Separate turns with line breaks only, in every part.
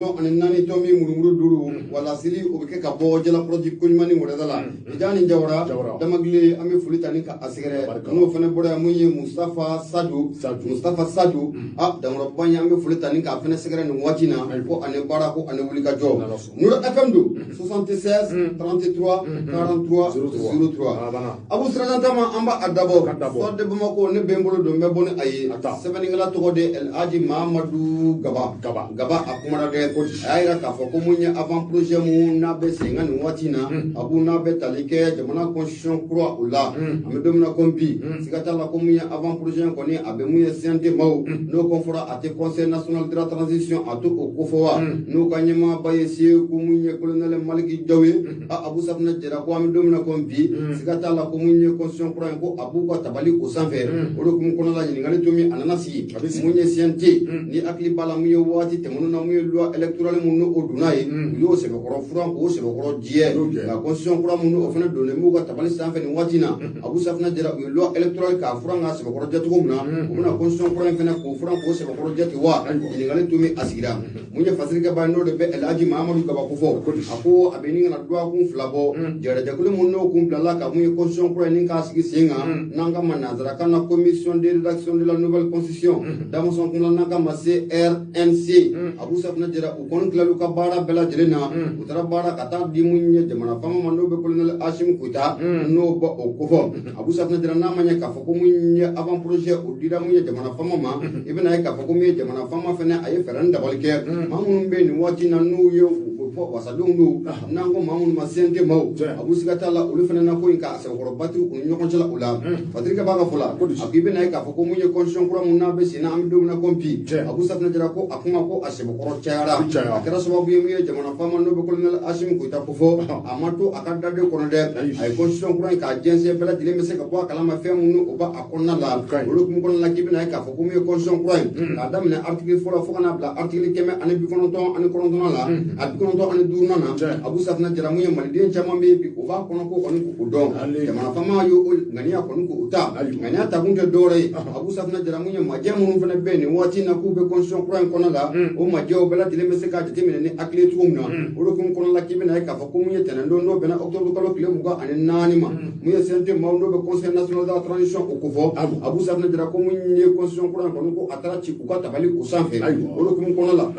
Ani naani tomi murumuru duuru walasili o bɛ kɛ ka bɔ Jalakɔrɔji koɲuman ni wɛrɛda la Tijani Jawara Damagile, an bɛ foli ta ni ka a sɛgɛrɛ. N'o fana bɔra yan, mun ye Mustafa Sadio, Mustafa Sadio a Dankɔrɔba ye, an bɛ foli ta ni k'a fana sɛgɛrɛ nin waati na, ko ani baara, ko ani wulikajɔ. Nuru FM don, 76 33 43 03. Abu Sirajan Tama, an b'a dabɔ Soir de Bamako, ne bɛ n bolo don, n bɛ bɔ ni a ye. Sɛbɛnnikɛla tɔgɔ de El Hadji Mahamadu Gaba. Gaba a kumana dɛ, a y'a yira k'a fɔ ko mun ye avant projet mun n'a bɛ sen kan nin waati na, a b'u n'a bɛ tali kɛ jamana constitution kura o la. An bɛ don min na komi bi, siga t'a la ko mun ye avant projet in kɔni, a bɛ mun ye CNT maaw n'o ko fɔra, a tɛ Conseil national de la transition, a to o kofɔ wa, n'o ka ɲɛmaaba ye Seku mun ye colonel Maliki Jaw ye. A Abu Safinɛ Jara ko an bɛ don min na komi bi, siga t'a la ko mun ye constitution kura in, ko a b'u ka tabali o sanfɛ. O de hukumu kɔnɔna la, ɲininkali to min a nana sigi, mun ye CNT ni hakili b'a la, mun ye waati tɛmɛnenw na, mun ye loi électorale mun n'o donna ye, u y'o sɛbɛkɔrɔ furan k'o sɛbɛkɔrɔ jɛ. Nka constitution kura mun n'o fana donnen b'u ka tabali sanfɛ nin waati na, Abu Safinɛ Jara, u ye loi électorale k'a furan k'a sɛbɛkɔrɔ jɛ cogo min na, u bɛna constitution kura in fana k'o furan k'o sɛbɛkɔrɔ jɛ ten wa? Ɲininkali to min a sigira, mun ye fasirikɛba ye, n'o de bɛ El Hadji Mahamadu Gaba kofɔ, a ko a bɛ ɲini ka na dɔgɔkun 2 bɔ, jɛrɛjɛkulu mun n'o kun bilala ka mun ye constitution kura in ni k'a sigi sen kan, n'an ka ma nanzarakan na Commission de rédaction de la nouvelle constitution, damasɔn kunna n'an ka ma CRNC, Abu Safinɛ Jara, u kɔni tilal'u ka baara bɛɛ lajɛlen na, u taara baara ka taa di mun ye jamana faama ma, n'o bɛ colonel Assimi Goïta n'o bɔ o kofɔ. Abu Safinɛ Jara, n'a ma ɲɛ k'a fɔ ko mun ye avant projet o dira mun ye jamana faama ma, i bɛna ye k'a fɔ ko mun ye jamana faama fɛnɛ, a ye fɛɛrɛ ni dabali kɛ maa minnu bɛ nin waati na, n'u ye u fɔ wasadenw don, n'an ko maa minnu ma CNT maaw, Abu siga t'a la, olu fɛnɛ na ko in k'a sɛbɛkɔrɔ batiri u ni ɲɔgɔn cɛ la. O la Patrick b'a ka fɔ la, a ko i bɛna ye k'a fɔ ko mun ye constitution kura mun n'a bɛ sen na, an bɛ don min na komi bi, Abu Safinɛ Jara ko a kuma ko a sɛbɛkɔrɔ cayara, a kɛra sababu ye mun ye jamana faama n'o bɛ colonel Assimi Goïta kofɔ, a ma to a ka daden kɔnɔ dɛ, a ye constitution kura in k'a jɛnsɛn, bɛɛ lajɛlen bɛ se ka bɔ a kalama fɛn minnu o b'a a kɔnɔna la. Olu hukumu kɔnɔna la, k'i bɛna ye k'a fɔ ko mun ye constitution kura in, k'a daminɛ article fɔlɔ fo ka n'a bila article 199 la, a 95nan na, Abu Safinɛ Jara, mun ye maliden caman bɛ yen bi, o b'a kɔnɔ ko kɔni k'o dɔn, jamana faama y'o ŋaniya kɔni k'o ta, ŋaniya ta kun tɛ dɔwɛrɛ ye. Abu Safinɛ Jara, mun ye majɛ minnu fana bɛ yen nin waati in na k'u bɛ constitution kura in kɔnɔ la, o majɛw bɛɛ lajɛlen bɛ se k'a jateminɛ ni hakili ye cogo min na. O de hukumu kɔnɔna la, k'i bɛna ye k'a fɔ ko mun ye tɛnɛndon n'o bɛnna octobre kalo tile 24 ma, mun ye CNT maaw n'o bɛ Conseil national de la transition o kofɔ, Abu Safinɛ Jara ko mun ye constitution kura in kɔni, ko a taara ci u ka tabali o sanfɛ. O de hukumu kɔnɔna la,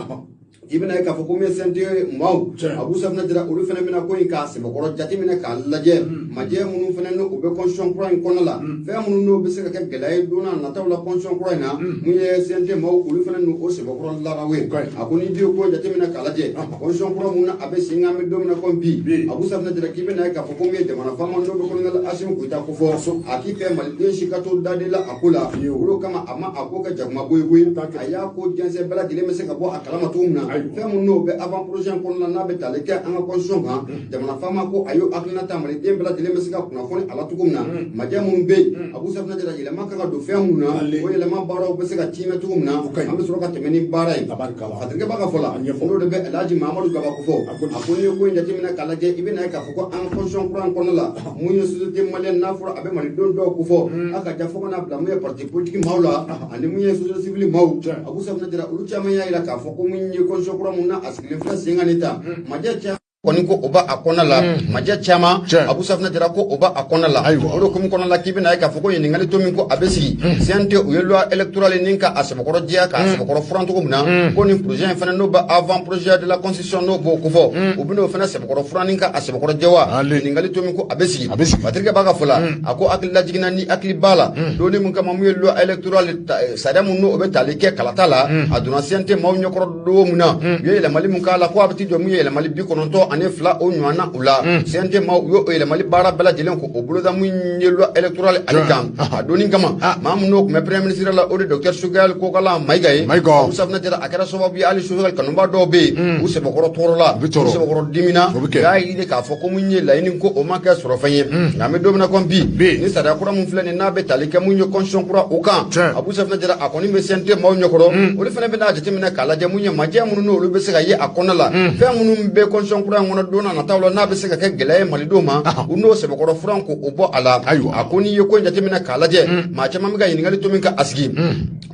i bɛna ye k'a fɔ ko min ye CNT maaw, Abu Safinɛ Jara, olu fana bɛna ko in k'a sɛbɛkɔrɔ jateminɛ k'a lajɛ, majɛ minnu fana n'o bɛ constitution kura in kɔnɔ la, fɛn minnu n'o bɛ se ka kɛ gɛlɛya ye don n'a nataw la constitution kura in na, mun ye CNT maaw olu fana n'o sɛbɛkɔrɔ laraw ye. A ko n'i ye ko jateminɛ k'a lajɛ, constitution kura mun na a bɛ sen kan, an bɛ don min na komi bi, Abu Safinɛ Jara, k'i bɛna ye k'a fɔ ko min ye jamana faama n'o bɛ colonel Assimi Goïta kofɔ, a k'i fɛ maliden si ka to daden la a ko la. Olu kama a ma a ko kɛ jakuma boyi koyi, a y'a ko jɛnsɛn, bɛɛ lajɛlen bɛ se ka bɔ a kalama cogo min na, fɛn mun n'o bɛ avant projet in kɔnɔna n'a bɛ tali kɛ an ka constitution kan, jamana faama ko a y'o hakilina ta, maliden bɛɛ lajɛlen bɛ se ka kunnafoni a la cogo min na, majɛ minnu bɛ yen, Abu Safinɛ Jara, yɛlɛma kan ka don fɛn minnu na, o yɛlɛma baaraw bɛ se ka tiimɛ cogo min na, an bɛ sɔrɔ ka tɛmɛ ni baara ye. Patrick b'a ka fɔ la, n'o de bɛ El Hadji Mahamadu Gaba kofɔ, a ko n'i ye ko in jateminɛ k'a lajɛ, i bɛna ye k'a fɔ ko an ka constitution kura in kɔnɔna la, mun ye société malienne n'a fɔra a bɛ malidenw dɔw kofɔ, a ka ja fo ka n'a bila mun ye parti politique maaw la ani mun ye société civile maaw, Abu Safinɛ Jara, olu caman y'a yira k'a fɔ ko mun ye constitution kura mun na a sigilen filɛ sen kan nin ta, majɛ caman kɔni ko o b'a a kɔnɔna la, majɛ caman, Abu Safinɛ Jara ko o b'a a kɔnɔna la. O de hukumu kɔnɔna la, k'i bɛna ye k'a fɔ ko ɲininkali to min ko a bɛ sigi, CNT u ye loi électorale ni ka a sɛbɛkɔrɔ jɛya k'a sɛbɛkɔrɔ furan cogo min na, ko nin projet in fana n'o bɛ avant projet de la constitution n'o b'o kofɔ, u bɛn'o fana sɛbɛkɔrɔ furan ni ka a sɛbɛkɔrɔ jɛ wa? Ɲininkali to min ko a bɛ sigi, Patrick b'a ka fɔ la, a ko hakili lajiginna ni hakili b'a la donni min kama, mun ye loi électorale sariya mun n'o bɛ tali kɛ kalata la, a donna CNT maaw ɲɛkɔrɔ don min na, u ye yɛlɛmali mun k'a la, ko a bɛ t'i jɔ mun ye yɛlɛmali 92 o ɲɔgɔn na. U la CNT maaw u y'o yɛlɛmali baara bɛɛ lajɛlen ko o boloda mun ye loi électorale ale kan. A donni kama, maa min n'o tun bɛ premier ministre la, o de docteur Choguel Kokalla Maïga ye. Abu Safinɛ Jara, a kɛra sababu ye hali Choguel kanuba dɔw bɛ yen, u sɛbɛkɔrɔ tɔɔrɔ la, u sɛbɛkɔrɔ dimina, u y'a ɲini k'a fɔ ko mun ye laɲini ko o ma kɛ sɔrɔfɛn ye. Nka an bɛ don min na komi bi, ni sariya kura mun filɛ nin n'a bɛ tali kɛ mun ye constitution kura o kan, Abu Safinɛ Jara, a kɔni bɛ CNT maaw ɲɛkɔrɔ, olu fana bɛ n'a jateminɛ k'a lajɛ mun ye majɛ minnu n'olu bɛ se ka ye a kɔnɔna la, fɛn minnu bɛ constitution kura fura in kɔnɔ don n'a nataw la, n'a bɛ se ka kɛ gɛlɛya ye malidenw ma, u n'o sɛbɛkɔrɔ fura ko o bɔ a la. A ko n'i ye ko in jateminɛ k'a lajɛ, maa caman bɛ ka ɲininkali to min ka a sigi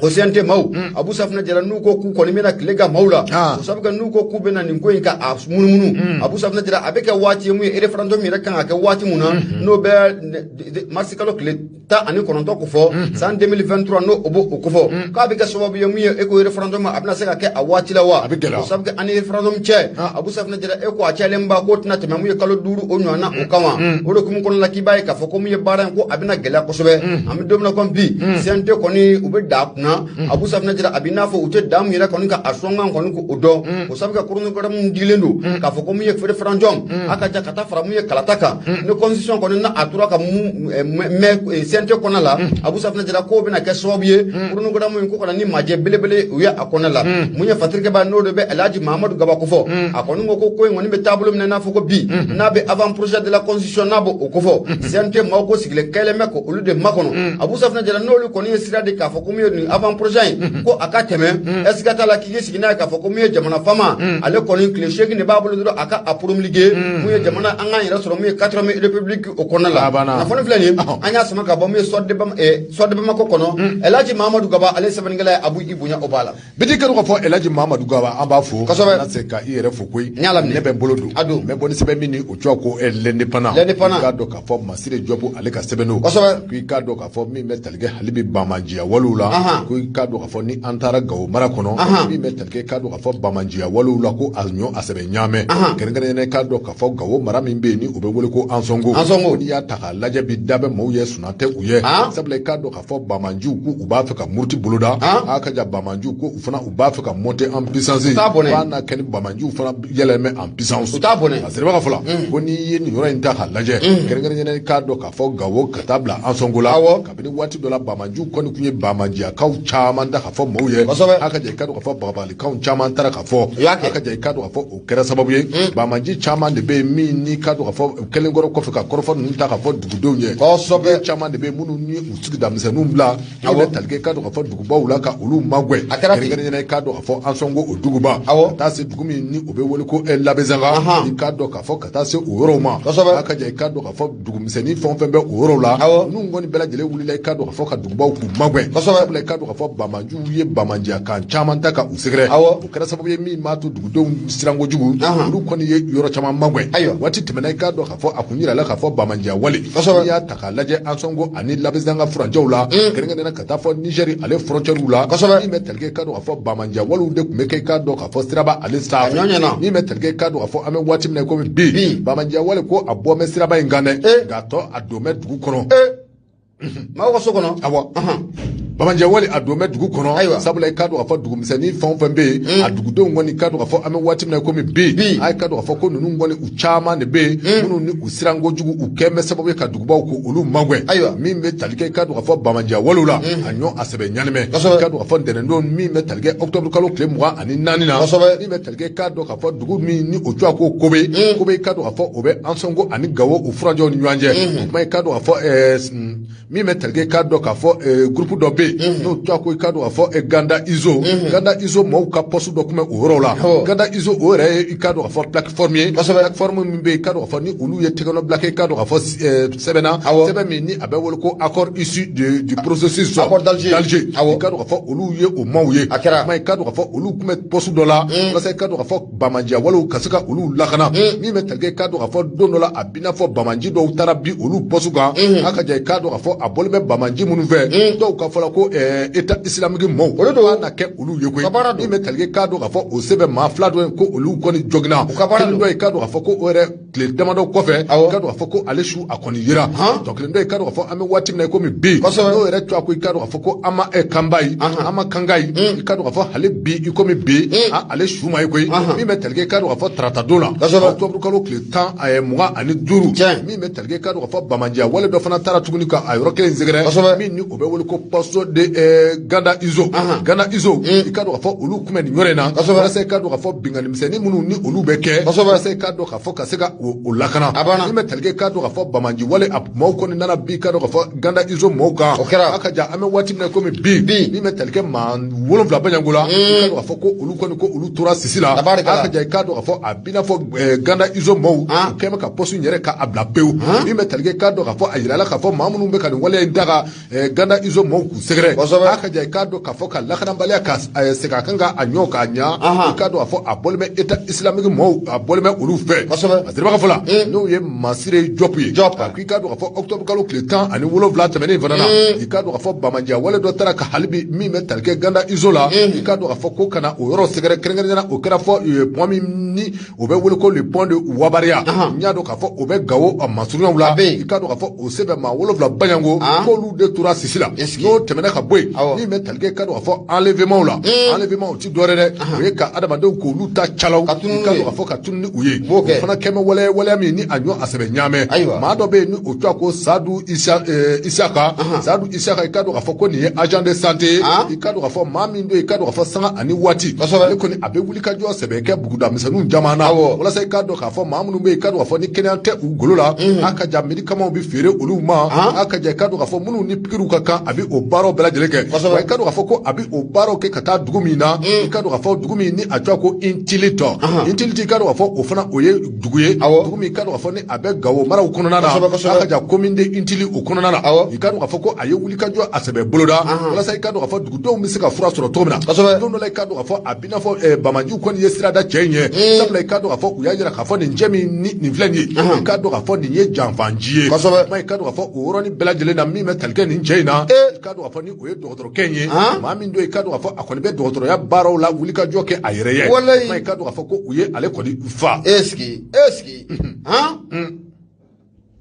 o CNT maaw, Abu Safunɛ Jara, n'u ko k'u kɔni bɛna tile ka maaw la, o sabu kɛ n'u ko k'u bɛna nin ko in ka a munumunu, Abu Safunɛ Jara, a bɛ kɛ waati ye mun ye référendum yɛrɛ kan ka kɛ waati mun na, n'o bɛ marisi kalo tile 19 ko fɔ san 2023, n'o o b'o o kofɔ, k'a bɛ kɛ sababu ye mun ye e ko référendum a bɛna se ka kɛ a waati la wa?
A bɛ gɛlɛya.
O sabu kɛ ani référendum cɛ, Abu Safunɛ Jara, e ko a cayalen ba k'o tɛna tɛmɛ mun ye kalo 5 o ɲɔgɔnna o kama. O de hukumu kɔnɔna la, k'i b'a ye k'a fɔ ko mun ye baara in ko a bɛna gɛlɛya kosɛbɛ. An bɛ don min na komi bi, CNT kɔni u bɛ da kunna, Abu Safunɛ Jara, a b'i n'a fɔ u tɛ da mun yɛrɛ kɔni ka a sɔnkan kɔni k'o dɔn. O sabu kɛ chronogramme dilen don k'a fɔ ko mun ye référendum a ka ja ka taa fara mun ye kalata kan, ni constitution kɔni na a tora ka mun mɛn CNT kɔnɔna la, Abu Safunɛ Jara, k'o bɛna kɛ sababu ye chronogramme in ko ka na ni majɛ belebele u ye a kɔnɔna la. Mun ye fatirikɛba, n'o de bɛ Elhaji Mahamadu Gaba kofɔ, a kɔni ko in kɔni bɛ taabolo minɛ n'a fɔ ko bi n'a bɛ avant projet de la constitution n'a b'o o kofɔ, CNT maaw ko sigilen kɛlen bɛ ko olu de makɔnɔ. Abu Safunɛ Jara, n'olu kɔni ye sira di k'a fɔ ko mun ye nin avant projet in ko a ka tɛmɛ, est ce que t'a la k'i sigi n'a ye k'a fɔ ko mun ye jamana faama ale kɔni tile 8 de b'a bolo dɔrɔn a ka a promulguer, mun ye jamana an k'an yɛrɛ sɔrɔ mun ye 4e république o kɔnɔna la. Kunnafoni filɛ nin ye, an y'a sama ka bɔ mun ye Soir de Bamako kɔnɔ. Elhaji Mahamadu Gaba, ale sɛbɛnnikɛla ye, Abu, i bonya o b'a la.
Biti kɛra k'a fɔ Elhaji Mahamadu Gaba, an b'a fo.
Kosɛbɛ.
Na se ka i yɛrɛ fo koyi.
N y'a laminɛ.
Ne bɛ n bolo don.
A don.
N bɛ bɔ ni sɛbɛn min ni o tɔgɔ ko L'Indépendant.
L'Indépendant.
I k'a dɔn k'a fɔ Masire Jɔbu ale ka sɛbɛn don.
Kosɛbɛ.
Ko i k'a dɔn k'a fɔ min bɛ tali kɛ hali bi banbaanciya walew la. Ko i k'a dɔn k'a fɔ ni an taara Gawo mara kɔnɔ, min bɛ tali kɛ i k'a dɔn k'a fɔ banbaanciya walew la, ko a ɲɔ a sɛbɛn ɲaamɛ. Kɛrɛnkɛrɛnnenya i k'a dɔn k'a fɔ Gawo mara min bɛ yen ni o bɛ wele ko Ansɔngo.
Ansɔngo.
N'i y'a ta k'a lajɛ bi, da bɛ maaw ye sunan tɛ u ye. Sabula i k'a dɔn k'a fɔ banbaanciw ko u b'a fɛ ka muruti boloda. A ka ja banbaanciw ko u fana u b'a fɛ ka monter en puissance.
U t'a bɔnɛ.
K'a na kɛ ni banbaanciw fana yɛlɛmɛ en puissance.
U t'a bɔnɛ.
A sɛbɛn ka fɔ la ko n'i ye nin yɔrɔ in ta k'a lajɛ, kɛrɛnkɛrɛnnenya i k'a dɔn k'a fɔ Gawo ka taa bila Ansɔngo la. Kabini waati dɔ la, banbaanciw kɔni tun ye banbaanciyakaw caman ta k'a fɔ maaw ye. A ka ja i k'a dɔn k'a fɔ bagabagalikaw caman taara k'a fɔ.
U y'a kɛ.
A ka ja i k'a dɔn k'a fɔ o kɛra sababu ye banbaanci caman de bɛ yen min ni k'a dɔn k'a fɔ u kɛlen kɔrɔ kɔfɛ ka kɔrɔfɔ ninnu ta k'a fɔ dugudenw ye. Caman de bɛ yen minnu ni u sigida misɛnninw bila min bɛ tali kɛ i k'a dɔn k'a fɔ dugubaw la ka olu magɛn.
A kɛra ten.
Kɛrɛnkɛrɛnnenya i k'a dɔn k'a fɔ Ansɔngo o duguba. Ka taa se dugu min ni o bɛ wele ko Labezanga. I k'a dɔn k'a fɔ ka taa se o yɔrɔw ma. A ka ja i k'a dɔn k'a fɔ dugumisɛnnin fɛn o fɛn bɛ o yɔrɔw la, ninnu kɔni bɛɛ lajɛlen wulila i k'a dɔn k'a fɔ ka dugubaw k'u magɛn. Sabula i k'a dɔn k'a fɔ banbaanciw ye banbaanciyakan caman ta ka u sɛgɛrɛ. O kɛra sababu ye min b'a to dugudenw siran kojugu, olu kɔni ye yɔrɔ caman magɛn. Waati tɛmɛna, i k'a dɔn k'a fɔ a kun yirala k'a fɔ banbaanciya wale. N'i y'a ta k'a lajɛ Ansɔngo ani Labezanga furancɛw la, kɛrɛnkɛrɛnnenya ka taa fɔ Nizɛri ale frontière la, min bɛ tali kɛ i k'a dɔn k'a fɔ banbaanciya walew de tun bɛ kɛ i k'a dɔn k'a fɔ siraba ale sanfɛ. Min bɛ tali kɛ i k'a dɔn k'a fɔ an bɛ waati min na komi bi, banbaanciya wale ko a bɔ bɛ siraba in kan dɛ, nka tɔ a don bɛ dugu kɔnɔ.
Maaw ka so kɔnɔ.
Awɔ. Banbaanciya wale a don bɛ dugu kɔnɔ, sabula i k'a dɔn k'a fɔ dugumisɛnnin fɛn o fɛn bɛ yen, a dugudenw kɔni i k'a dɔn k'a fɔ an bɛ waati min na komi bi, a k'a dɔn k'a fɔ ko ninnu kɔni u caman de bɛ yen minnu ni u siran kojugu, u kɛn bɛ sababu ye ka dugubaw ko olu magɛn. Min bɛ tali kɛ i k'a dɔn k'a fɔ banbaanciya walew la, a ɲɔ a sɛbɛ ɲanimɛ. I k'a dɔn k'a fɔ ntɛnɛndon min bɛ tali kɛ octobre kalo tile 24 na, min bɛ tali kɛ i k'a dɔn k'a fɔ dugu min ni o tɔgɔ ko Kobe, Kobe i k'a dɔn k'a fɔ o bɛ Ansɔngo ani Gawo o furancɛw ni ɲɔgɔn cɛ. O kuma i k'a dɔn k'a fɔ min bɛ tali kɛ i k'a dɔn k'a fɔ groupe dɔ bɛ yen n'o tɔgɔ ko i k'a dɔn k'a fɔ Ganda Izo. Ganda Izo maaw ka poste dɔ tun bɛ o yɔrɔ la. Ganda Izo o yɛrɛ ye i k'a dɔn k'a fɔ plateforme ye, plateforme min bɛ yen i k'a dɔn k'a fɔ ni olu ye tɛgɛnɔ bila kɛ i k'a dɔn k'a fɔ sɛbɛn na, sɛbɛn min ni a bɛ wele ko accord issu du processus
d'Alger,
i k'a dɔn k'a fɔ olu ye o maaw ye. Kuma i k'a dɔn k'a fɔ olu tun bɛ poste dɔ la walasa i k'a dɔn k'a fɔ banbaanciya walew ka se ka olu lakana. Min bɛ tali kɛ i k'a dɔn k'a fɔ don dɔ la a b'i n'a fɔ banbaanci dɔw taara bi olu poste kan. A ka ja i k'a dɔn k'a fɔ a bɔlen bɛ banbaanci minnu fɛ, dɔw ka fɔ la ko État islamique maaw,
olu
don na kɛ olu ye koyi. Min bɛ tali kɛ k'a dɔn k'a fɔ o sɛbɛn maa fila dɔ ko olu kɔni joginna, kelen dɔ i k'a dɔn k'a fɔ ko o yɛrɛ tile damadɔ kɔfɛ i k'a dɔn k'a fɔ ko ale su a kɔni yera. Tɔ kelen dɔ i k'a dɔn k'a fɔ an bɛ waati min na komi bi, n'o yɛrɛ tɔgɔ ko i k'a dɔn k'a fɔ ko Ama Kanbayi, Ama Kangayi, i k'a dɔn k'a fɔ hali bi i komi bi ale su ma ye koyi. Min bɛ tali kɛ i k'a dɔn k'a fɔ tarata don la, octobre kalo tile 25, min bɛ tali kɛ i k'a dɔn k'a fɔ banbaanciya wale dɔ fana taara tuguni ka a yɔrɔ kelen sɛgɛrɛ, min ni o bɛ wele ko poste de Ganda Izo. Ganda Izo i k'a dɔn k'a fɔ olu tun bɛ nin yɔrɔ in na walasa i k'a dɔn k'a fɔ binkanni misɛnnin minnu ni olu bɛ kɛ, walasa i k'a dɔn k'a fɔ ka se ka o lakana min bɛ tali kɛ k'a dɔn k'a fɔ Bamanji wale a maaw kɔni nana bi k'a dɔn k'a fɔ Ganda Izo maaw kan a ka ja an bɛ waati min na komi bi min bɛ tali kɛ maa 7 baɲango la i k'a dɔn k'a fɔ ko olu kɔni ko olu tora sisi la a ka ja i k'a dɔn k'a fɔ a b'i n'a fɔ Ganda Izo maaw u kɛn bɛ ka poste yɛrɛ k'a bila pewu min bɛ tali kɛ k'a dɔn k'a fɔ a yirala k'a fɔ maa minnu bɛ ka nin waleya in da ka Ganda Izo maaw k'u sɛgɛrɛ a ka ja i k'a dɔn k'a fɔ ka lakanabaliya ka segin a kan ka a ɲɔ k'a ɲa i k'a dɔn k'a fɔ a bɔlen bɛ État islamique maaw a bɔlen bɛ olu fɛ a siribaga fɔlɔ n'o ye Masire Jɔpu ye a ko i k'a dɔn k'a fɔ octobre kalo tile 17 tɛmɛnen fana na i k'a dɔn k'a fɔ Bamanjiya wale dɔ taara ka hali bi min bɛ tali kɛ Ganda Izo la i k'a dɔn k'a fɔ ko ka na o yɔrɔ sɛgɛrɛ kɛrɛnkɛrɛnnenya la o kɛra fɔ pont min ni o bɛ wele ko le pont de Wabariya n y'a dɔn k'a fɔ o bɛ Gawo a masurunyaw la i k'a dɔn k'a fɔ o sɛbɛn maa 7 baɲango k'olu de tora sisi la n'o tɛmɛna ka bɔ yen min bɛ tali kɛ k'a dɔn k'a fɔ enlèvement la enlèvement o ti dɔwɛrɛ dɛ o ye ka adamadenw k'olu ta calaw i k'a dɔn k'a fɔ ka tunu ni u ye o fana kɛmɛ waleya min ni a ɲɔ a sɛbɛ ɲaamɛ maa dɔ bɛ yen ni o tɔgɔ ko Sadu Isaka Sadu Isaka i k'a dɔn k'a fɔ ko nin ye agent de santé ye i k'a dɔn k'a fɔ maa min don i k'a dɔn k'a fɔ sanga ani waati ale kɔni a bɛ wuli ka jɔ sɛbɛ kɛ buguda misɛnninw caman na walasa i k'a dɔn k'a fɔ maa minnu bɛ yen i k'a dɔn k'a fɔ ni kɛnɛya tɛ u golo la a ka ja médicaments bɛ feere olu ma a ka ja i k'a dɔn k'a fɔ minnu ni pikiriw ka kan a bɛ o baaraw bɛɛ lajɛlen kɛ wa i k'a dɔn k'a fɔ ko a bɛ o baaraw kɛ ka taa dugu min na i k'a dɔn k'a fɔ dugu min ni a tɔgɔ ko Intilitɔ Intiliti i k'a dɔn k'a fɔ o fana o ye dugu ye dugu min i k'a dɔn k'a fɔ ni a bɛ Gawo maraw kɔnɔna na a ka ja commune de Intili o kɔnɔna na i k'a dɔn k'a fɔ ko a ye wulikajɔ a sɛbɛ boloda walasa i k'a dɔn k'a fɔ dugudenw bɛ se ka fura sɔrɔ cogo min na don dɔ la i k'a dɔn k'a fɔ a b'i n'a fɔ Bamanjiw kɔni ye sira da cɛ in ɲɛ sabula i k'a dɔn k'a fɔ u y'a jira k'a fɔ nin cɛ min ni nin filɛ nin ye i k'a dɔn k'a fɔ nin ye janfanji ye kuma i k'a dɔn k'a fɔ o yɔrɔnin bɛɛ lajɛlen na min bɛ tali kɛ nin cɛ in na i k'a dɔn k'a fɔ ni o ye dɔgɔtɔrɔkɛ in ye maa min don i k'a dɔn k'a fɔ a kɔni bɛ dɔgɔtɔrɔya baaraw la wulikajɔ kɛ a yɛrɛ ye kuma i k'a dɔn k'a fɔ ko u ye ale kɔni fa.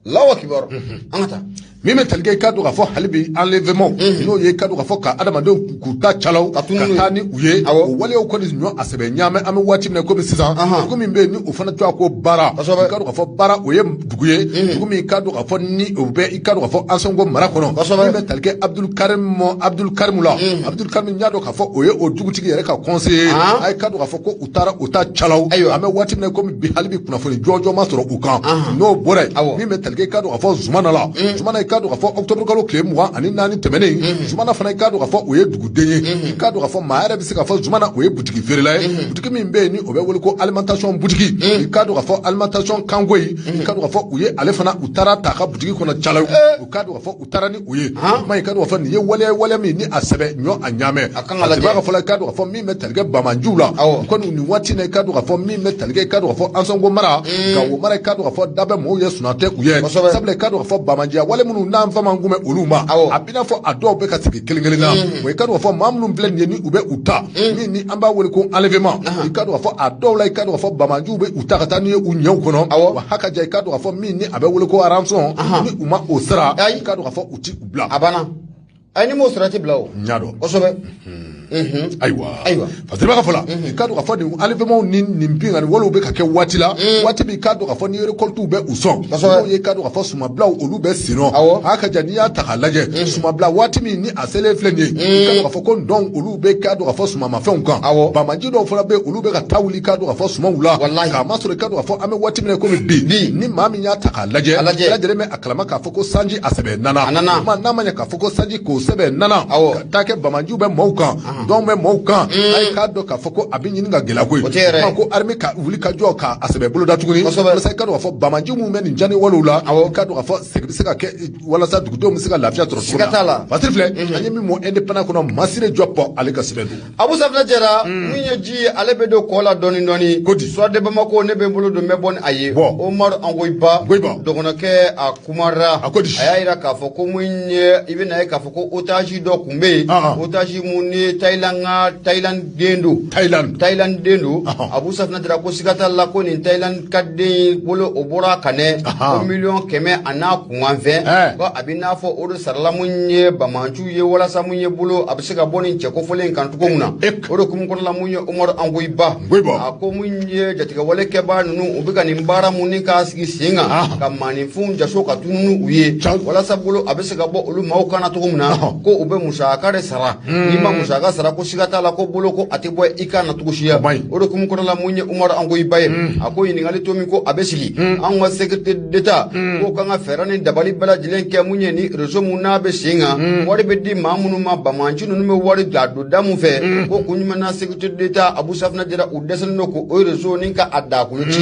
Allahu akibar an ka taa
min bɛ tali kɛ i k'a dɔn k'a fɔ hali bi enlèvement n'o ye i k'a dɔn k'a fɔ ka adamadenw k'u ta calaw ka taa ni u ye o waleyaw kɔni ɲɔ a sɛbɛ ɲaamɛ an bɛ waati min na komi sisan dugu min bɛ yen ni o fana tɔgɔ ko Baara i k'a dɔn k'a fɔ Baara o ye dugu ye dugu min i k'a dɔn k'a fɔ ni o bɛ i k'a dɔn k'a fɔ Ansongo mara kɔnɔ min bɛ tali kɛ Abdul Karim la Abdul Karim n y'a dɔn k'a fɔ o ye o dugutigi yɛrɛ ka conseiller a ye k'a dɔn k'a fɔ ko u taara u ta calaw an bɛ waati min na komi bi hali bi kunnafoni jɔnjɔn ma sɔrɔ u kan n'o bɔra yen min bɛ tali kɛ i k'a dɔn k'a fɔ Zumana la Zumana i k'a dɔn k'a fɔ octobre kalo tile 24 tɛmɛnen Zumana fana i k'a dɔn k'a fɔ o ye duguden ye i k'a dɔn k'a fɔ maa yɛrɛ bɛ se k'a fɔ Zumana o ye butigi feerela ye butigi min bɛ yen ni o bɛ wele ko alimentation butigi i k'a dɔn k'a fɔ alimentation kanko ye i k'a dɔn k'a fɔ u ye ale fana u taara ta a ka butigi kɔnɔ calaw u k'a dɔn k'a fɔ u taara ni u ye kuma i k'a dɔn k'a fɔ nin ye waleya min ni a sɛbɛ ɲɔ a ɲaamɛ a b'a fɔ la i k'a dɔn k'a fɔ min bɛ tali kɛ Bamanjiw la kɔni nin waati na i k'a dɔn k'a fɔ min bɛ tali kɛ i k'a dɔn k'a fɔ Ansongo mara Gawo mara i k'a dɔn k'a fɔ da bɛ mɔgɔw ye sunaa tɛ u ye sabula i k'a dɔn k'a fɔ Bamanjiya wale minnu n'an fa man kunbɛn olu ma a b'i n'a fɔ a dɔw bɛ ka sigi kelen kelen na wa i k'a dɔn k'a fɔ maa minnu filɛ nin ye ni u bɛ u ta min ni an b'a wele ko enlèvement i k'a dɔn k'a fɔ a dɔw la i k'a dɔn k'a fɔ Bamanjiw bɛ u ta ka taa n'u ye u ɲɛw kɔnɔ wa haka ja i k'a dɔn k'a fɔ min ni a bɛ wele ko rançon ni u ma o sara i k'a dɔn k'a fɔ u ti u bila
a banna ayi ni m'o sara ti bila o
n y'a dɔn
kosɛbɛ.
Ayiwa Fasiriba ka fɔ la i k'a dɔn k'a fɔ nin enlèvement ni nin binkanni walew bɛ ka kɛ waati la waati min i k'a dɔn k'a fɔ ni récolte bɛ u sɔn n'o ye i k'a dɔn k'a fɔ sumabilaw olu bɛ sen nɔ a ka ja n'i y'a ta k'a lajɛ sumabila waati min ni a selen filɛ nin ye i k'a dɔn k'a fɔ ko ndɔn olu bɛ k'a dɔn k'a fɔ sumamafɛnw kan bamaji dɔw fana bɛ olu bɛ ka taa wuli k'a dɔn k'a fɔ sumaw la k'a masɔrɔ i k'a dɔn k'a fɔ an bɛ waati min na komi bi ni maa min y'a ta k'a lajɛ bɛɛ lajɛlen bɛ a kalama k'a fɔ ko sanji a sɛbɛ nana n'a ma ɲɛ k'a fɔ ko sanji k'o sɛbɛ nana ka taa kɛ bamajiw bɛ maaw kan dɔw bɛ maaw kan a ye k'a dɔn k'a fɔ ko a bɛ ɲini ka gɛlɛya koyi ko armée ka wuli ka jɔ k'a sɛbɛ boloda tuguni walasa i k'a dɔn k'a fɔ bamaji minnu bɛ nin jani walew la i k'a dɔn k'a fɔ segin bɛ se ka kɛ walasa dugudenw bɛ se ka lafiya sɔrɔ cogo min na Fasiri filɛ an ye min mɔ indépendant kɔnɔ Masire Jɔpɔ ale ka sɛbɛn don.
Abu Safinɛ Jara min ye ji ye ale bɛ don kɔ la dɔɔni dɔɔni
kodi
Soir de Bamako ne bɛ n bolo don n bɛ bɔ ni a ye Omar Angoyiba dɔgɔnɔkɛ a kumara
a
y'a jira k'a fɔ ko mun ye i bɛ na ye k'a fɔ ko otage dɔ tun bɛ yen otage mun ni Thaïlande den don Thaïlande den don Abu Safinɛ Jara ko siga t'a la ko nin Thaïlande ka den bolo o bɔra kanɛ ko miliyɔn 100 a n'a kunkanfɛn ko a bɛ n'a fɔ o de sarala mun ye bamanciw ye walasa mun ye bolo a bɛ se ka bɔ nin cɛ kofɔlen kan cogo min na o de kumu kɔnɔ la mun ye Omar Angoyiba a ko mun ye jatigɛwale kɛbaa ninnu u bɛ ka nin baara mun ni k'a sigi sen kan ka maaninfinw jaso ka tunun u ye walasa bolo a bɛ se ka bɔ olu maaw kan na cogo min na ko u bɛ musaka de sara n'i ma musaka sara ko siga t'a la ko bolo ko a tɛ bɔ i kan na cogo si o de hukumu kɔnɔna la mun ye Umaru Angoyiba ye a ko ɲininkali to min ko a bɛ sigi anw ka sécurité d'État ko kan ka fɛɛrɛ ni dabali bɛɛ lajɛlen kɛ mun ye ni réseau mun n'a bɛ sen kan wari bɛ di maa minnu ma banbaanci ninnu bɛ wari bila don da mun fɛ ko kun jumɛn na sécurité d'État Abu Safinɛ Jara u dɛsɛlen don k'o réseau ni ka a dakolo ci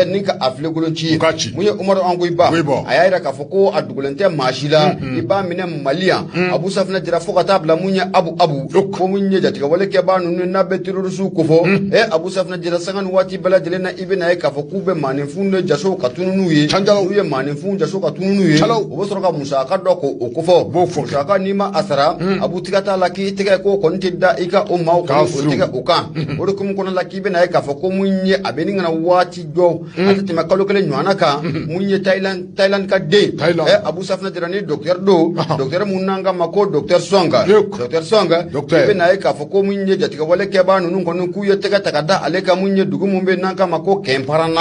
ni ka a filekolon ci mun ye Umaru Angoyiba a y'a yira k'a fɔ ko a dogolen tɛ maa si la i b'a minɛ Mali yan Abu Safinɛ Jara fo ka taa bila mun ye Abu Abu ko mun ye jatigɛwale kɛbaa ninnu n'a bɛ terroriste kofɔ Abu Safinɛ Jara sanga ni waati bɛɛ lajɛlen na i bɛna ye k'a fɔ k'u bɛ maaninfinw de jaso ka tunun n'u ye n'u ye maaninfinw jaso ka tunun n'u ye u bɛ sɔrɔ ka musaka dɔ k'o kofɔ musaka n'i ma a sara Abu tiga t'a la k'i tɛgɛ k'o kɔni tɛ da i ka o maaw kɔni o tɛgɛ o kan o de hukumu kɔnɔ la k'i bɛna ye k'a fɔ ko mun ye a bɛ ni kana waati jɔ a tɛ tɛmɛ kalo kelen ɲɔgɔnna kan mun ye Thaïlande ka den Abu Safinɛ Jara ni docteur don docteur mun n'an k'a ma ko docteur Song docteur Song i bɛna ye k'a fɔ ko mun ye jatigɛwale kɛbaa ninnu kɔni k'u ye tɛgɛ ta ka da ale kan mun ye dugu mun bɛ n'an k'a ma ko Kɛnparana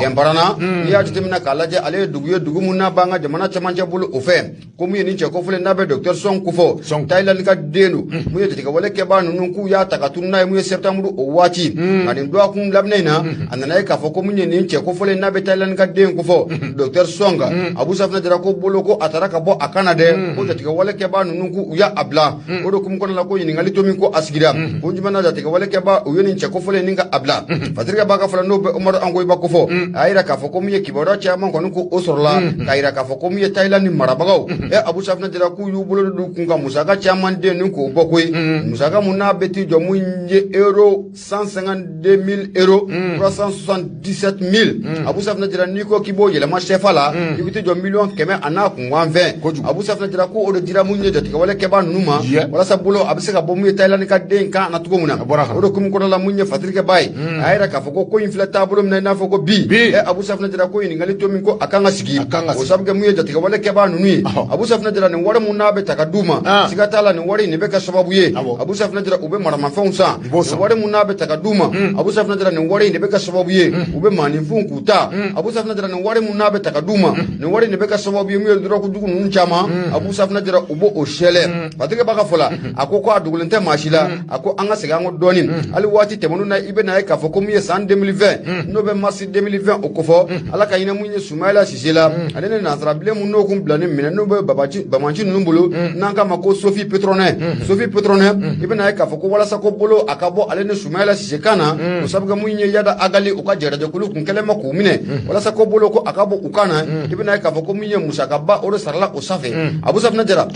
Kɛnparana n'i y'a jateminɛ k'a lajɛ ale ye dugu ye dugu mun n'a b'an ka jamana cɛmancɛ bolo o fɛ ko mun ye nin cɛ kofɔlen n'a bɛ docteur Song kofɔ Thaïlande ka den don mun ye jatigɛwale kɛbaa ninnu k'u y'a ta ka tunun n'a ye mun ye septembre o waati nka nin dɔgɔkun daminɛ in na a nana ye k'a fɔ ko mun ye nin cɛ kofɔlen n'a bɛ Thaïlande ka den kofɔ docteur Song Abu Safinɛ Jara ko bolo ko a taara ka bɔ a kan na dɛ ko jatigɛwale kɛbaa ninnu k'u y'a bila o de hukumu kɔnɔna la ko ɲininkali to min ko a sigira ko jumɛn na jatigɛwale kɛbaa u ye nin cɛ kofɔlen nin ka a bila Fasirikɛ b'a ka fɔlɔ n'o bɛ Umaru Angoyiba kofɔ a y'a yira k'a fɔ ko mun ye kibaruya caman kɔni ko o sɔrɔla k'a yira k'a fɔ ko mun ye Thaïlande marabagaw Abu Safinɛ Jara k'u y'u bolo don kun ka musaka caman den ni k'o bɔ koyi musaka mun n'a bɛ t'i jɔ mun ye euro 152 000 euros 377 000 Abu Safinɛ Jara n'i ko k'i b'o yɛlɛma CFA la i bɛ t'i jɔ miliyɔn kɛmɛ a n'a kunkan fɛn Abu Safinɛ Jara ko o de dira mun ye jatigɛwale kɛbaa ninnu ma walasa bolo a bɛ se ka bɔ mun ye Thaïlande ka den kan na cogo min na o de hukumu kɔnɔna la mun ye Fasirikɛba ye a y'a yira k'a fɔ ko ko in filɛ taabolo min na i n'a fɔ ko bi Abu Safinɛ Jara ko ɲininkali to min ko a kan ka sigi o sabu kɛ mun ye jatigɛwale kɛbaa ninnu ye Abu Safinɛ Jara nin wari mun n'a bɛ ta ka d'u ma siga t'a la nin wari in nin bɛ kɛ sababu ye Abu Safinɛ Jara u bɛ maramafɛnw san nin wari mun n'a bɛ ta ka d'u ma Abu Safinɛ Jara nin wari in de bɛ kɛ sababu ye u bɛ maaninfinw k'u ta Abu Safinɛ Jara nin wari mun n'a bɛ ta ka d'u ma nin wari in de bɛ kɛ sababu ye mun ye dɔrɔgu jugu ninnu caman Abu Safinɛ Jara u b'o sɛlɛ Fasirikɛ b'a ka fɔ la a ko a dogolen tɛ maa si la a ko an ka segin an kɔ dɔɔnin hali waati tɛmɛnenw na i bɛna ye k'a fɔ ko mun ye san 2020 n'o bɛ mars 2020 o kofɔ Ala ka hinɛ mun ye Sumayila Sise la ale ni nansarabilen mun n'o kun bilalen minɛ n'o bɛ bamanci ninnu bolo n'an k'a ma ko Sophie Pétronin Sophie Pétronin i bɛna ye k'a fɔ ko walasa ko bolo a ka bɔ ale ni Sumayila Sise kan na o sabu kɛ mun ye Yada Agali u ka jɛrɛjɛkulu kun kɛlen ma k'u minɛ walasa ko bolo ko a ka bɔ u kan na i bɛna ye k'a fɔ ko mun ye musakaba o de sarala o sanfɛ Abu Safinɛ Jara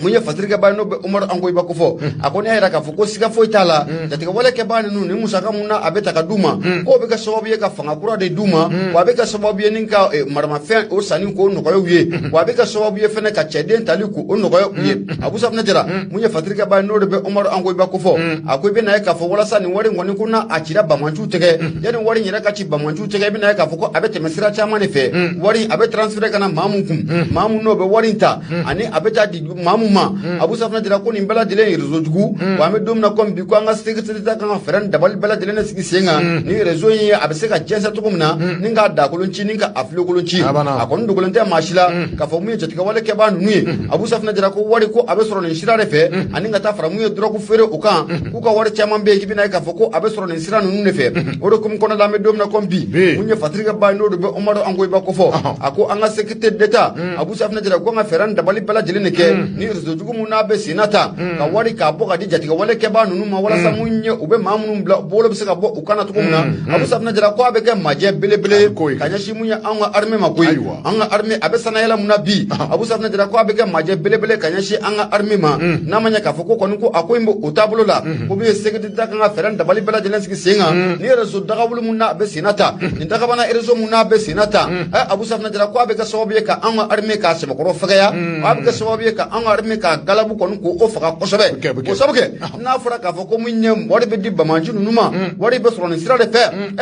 mun ye Fasirikɛba ye n'o bɛ Umaru Angoyiba kofɔ a ko ne y'a yira k'a fɔ ko siga foyi t'a la jatigɛwale kɛbaa ninnu ni musaka mun na a bɛ ta ka d'u ma k'o bɛ kɛ sababu ye ka fanga kura de d'u ma wa a bɛ kɛ sababu ye ni ka maramafɛn o sanni k'o nɔgɔya u ye wa a bɛ kɛ sababu ye fɛnɛ ka cɛden tali k'o nɔgɔya u ye Abu Safinɛ Jara mun ye Fasirikɛba ye n'o de bɛ Umaru Angoyiba kofɔ a ko i bɛna ye k'a fɔ walasa nin wari in kɔni ko n'a a cira bamanciw tɛgɛ yanni wari in yɛrɛ ka ci bamanciw tɛgɛ i bɛna ye k'a fɔ ko a bɛ tɛmɛ sira caman de fɛ wari a bɛ transfert ka na maa mun kun maa mun n'o bɛ wari in ta ani a bɛ taa di maa mun ma Abu Safinɛ Jara ko nin bɛɛ lajɛlen ye réseau jugu wa an bɛ don min na komi bi ko an ka sécurité kan ka fɛɛrɛ ni dabali bɛɛ lajɛlen de sigi sen kan ni réseau in ye a bɛ se ka jɛnsɛn cogo min na ni k'a dakolon ci ni ka a filekolon ci a kɔni dogolen tɛ maa si la k'a fɔ mun ye jatigɛwale kɛbaa ninnu ye Abu Safinɛ Jara ko wari ko a bɛ sɔrɔ nin sira de fɛ ani ka taa fara mun ye dɔrɔgu feere o kan k'u ka wari caman bɛ yen k'i bɛna ye k'a fɔ ko a bɛ sɔrɔ nin sira ninnu de fɛ o de hukumu kɔnɔna la an bɛ don min na komi bi mun ye Fasirikɛba ye n'o de bɛ Umaru Angoyiba kofɔ a ko an ka sécurité d'État Abu Safinɛ Jara ko an ka fɛɛrɛ ni dabali bɛɛ lajɛlen de kɛ ni réseau jugu mun n'a bɛ sen na ta ka wari k'a bɔ ka di jatigɛwale kɛbaa ninnu ma walasa mun ye u bɛ maa minnu bila bolo bɛ se ka bɔ u kan na cogo min na Abu Safinɛ Jara ko a bɛ kɛ majɛ belebele ye ka ɲɛsin mun ye anw ka armée ma koyi an ka armée a bɛ sanayɛlɛ mun na bi Abu Safinɛ Jara ko a bɛ kɛ majɛ belebele ka ɲɛsin an ka armée ma n'a ma ɲɛ k'a fɔ ko kɔni ko a ko in bɛ o taabolo la ko min ye sécurité kan ka fɛɛrɛ ni dabali bɛɛ lajɛlen sigi sen kan ni réseau dagawuli mun n'a bɛ sen na ta nin dagabana réseau mun n'a bɛ sen na ta Abu Safinɛ Jara ko a bɛ kɛ sababu ye ka an ka armée k'a sɛbɛkɔrɔ fɛgɛya a bɛ kɛ sababu ye ka an ka armée k'a galabu kɔni k'o faga kosɛbɛ o sabu kɛ n'a fɔra k'a fɔ ko mun ye wari bɛ di bamanci ninnu ma wari bɛ sɔrɔ nin sira de fɛ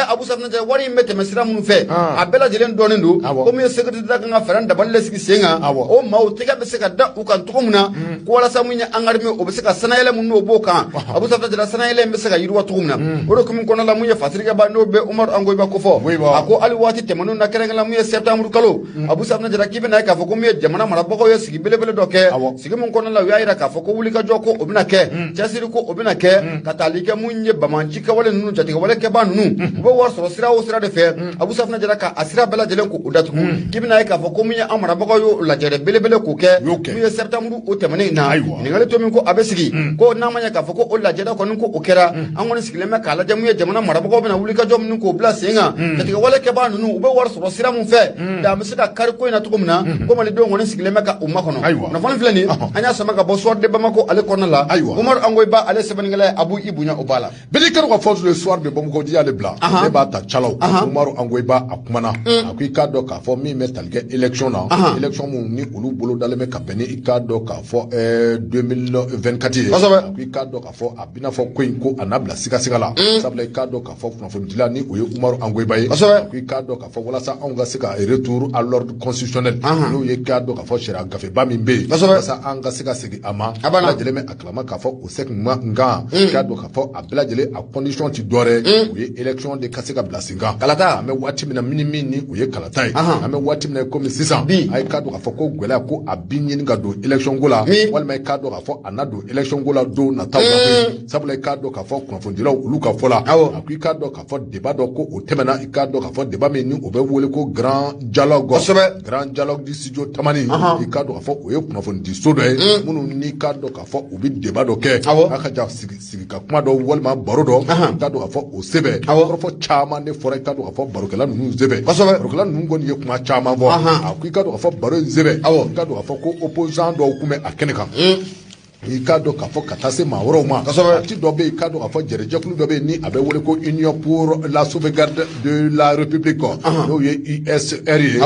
Abu Safinɛ Jara wari in bɛ tɛmɛ sira minnu fɛ a bɛɛ lajɛlen dɔnnen don ko min ye sécurité kan ka fɛɛrɛ ni dabali de sigi sen kan o maaw tɛgɛ bɛ se ka da u kan cogo min na ko walasa mun ye an ka armée o bɛ se ka sanayɛlɛ mun n'o b'o kan Abu Safinɛ Jara sanayɛlɛ in bɛ se ka yiriwa cogo min na o de hukumu kɔnɔna la mun ye Fasirikɛba n'o bɛ Umaru Angoyiba kofɔ a ko hali waati tɛmɛnenw na kɛrɛnkɛrɛnnenya mun ye septembre kalo Abu Safinɛ Jara k'i bɛna ye k'a fɔ ko mun ye jamana marabagaw ye sigi belebele dɔ kɛ Sigi min kɔnɔna la, u y'a jira k'a fɔ ko wulikajɔ ko o bɛna kɛ, cɛsiri ko o bɛna kɛ, ka taali kɛ mun ye banbaanci kɛwale ninnu, jatigɛwale kɛbaa ninnu, u bɛ wari sɔrɔ sira o sira de fɛ. Abu Safunɛ Jara ka a sira bɛɛ lajɛlen k'o datugu. K'i bɛna ye k'a fɔ ko mun ye an marabagaw y'o lajɛrɛ belebele k'o kɛ mun ye septembre o tɛmɛnen in na. Ɲininkali to min ko a bɛ sigi ko n'a ma ɲɛ k'a fɔ ko o lajɛrɛ kɔni ko o kɛra, an kɔni sigilen bɛ k'a lajɛ mun ye jamana marabagaw bɛna wulikajɔ minnu k'o bila sen kan, jatigɛwale kɛbaa ninnu u bɛ wari sɔrɔ sira mun fɛ, dan bɛ se ka kari ko in na cogo min na, ko malidenw kɔni sigilen bɛ ka u makɔnɔ. Kunnafoni filɛ nin, an y'a sama ka bɔ Soir de Bamako ale kɔnɔna la. Umaru Angoyiba ale sɛbɛnnikɛla ye, Abu i bonya o b'a la.
Bɛɛ kɛra ka fɔ Le Soir de Bamako di y'ale bila, ne b'a ta calaw. Umaru Angoyiba a kumana, a ko i k'a dɔn k'a fɔ min bɛ tali kɛ élection na, élection mun ni olu bolo dalen bɛ ka bɛn ni i k'a dɔn k'a fɔ 2024 ye, a ko i k'a dɔn k'a fɔ a bɛna fɔ ko in ko a n'a bila sigasiga la, sabula i k'a dɔn k'a fɔ kunnafonidila ni o ye Umaru Angoyiba ye, a ko i k'a dɔn k'a fɔ walasa anw ka se ka retour à l'ordre constitutionnel, n'o ye k'a dɔn k'a fɔ sariya gafeba min bɛ yen, walasa an ka se ka segin a ma, bɛɛ lajɛlen bɛ a kalama k'a fɔ o segin ma nka k'a dɔn k'a fɔ a bɛɛ lajɛlen a condition ti dɔwɛrɛ o ye élection de ka se ka bila sen kan.
Kalata.
An bɛ waati min na, min ni o ye kalata ye, an bɛ waati min na komi sisan, a ye k'a dɔn k'a fɔ ko gɛlɛya ko a bi ɲini ka don élection ko la, walima i k'a dɔn k'a fɔ a na don élection ko la don nataw la koyi, sabula i k'a dɔn k'a fɔ kunnafonidilaw olu ka fɔ la, a ko i k'a dɔn k'a fɔ débat dɔ ko o tɛmɛna, i k'a dɔn k'a fɔ débat min ni o bɛ wele ko grand dialogue, grand dialogue du studio Tamani, i k'a dɔn k'a fɔ o ye kunnafonidiso dɔ ye minnu n'i k'a dɔn k'a fɔ u bɛ débat dɔ kɛ, a ka ja sigi ka kuma dɔ walima baro dɔ, i k'a dɔn k'a fɔ o sɛbɛn kɔrɔfɔ caman de fɔra, i k'a dɔn k'a fɔ barokɛla ninnu sɛbɛn, barokɛla ninnu kɔni ye kuma caman fɔ. A ko i k'a dɔn k'a fɔ baro in sɛbɛn, i k'a dɔn k'a fɔ ko opposant dɔw tun bɛ a kɛnɛ kan, i k'a dɔn k'a fɔ ka taa se maa wɛrɛw ma, parti dɔ bɛ yen, i k'a dɔn k'a fɔ jɛrɛjɛkulu dɔ bɛ yen ni a bɛ wele ko Union pour la sauvegarde de la République, n'o ye USR ye,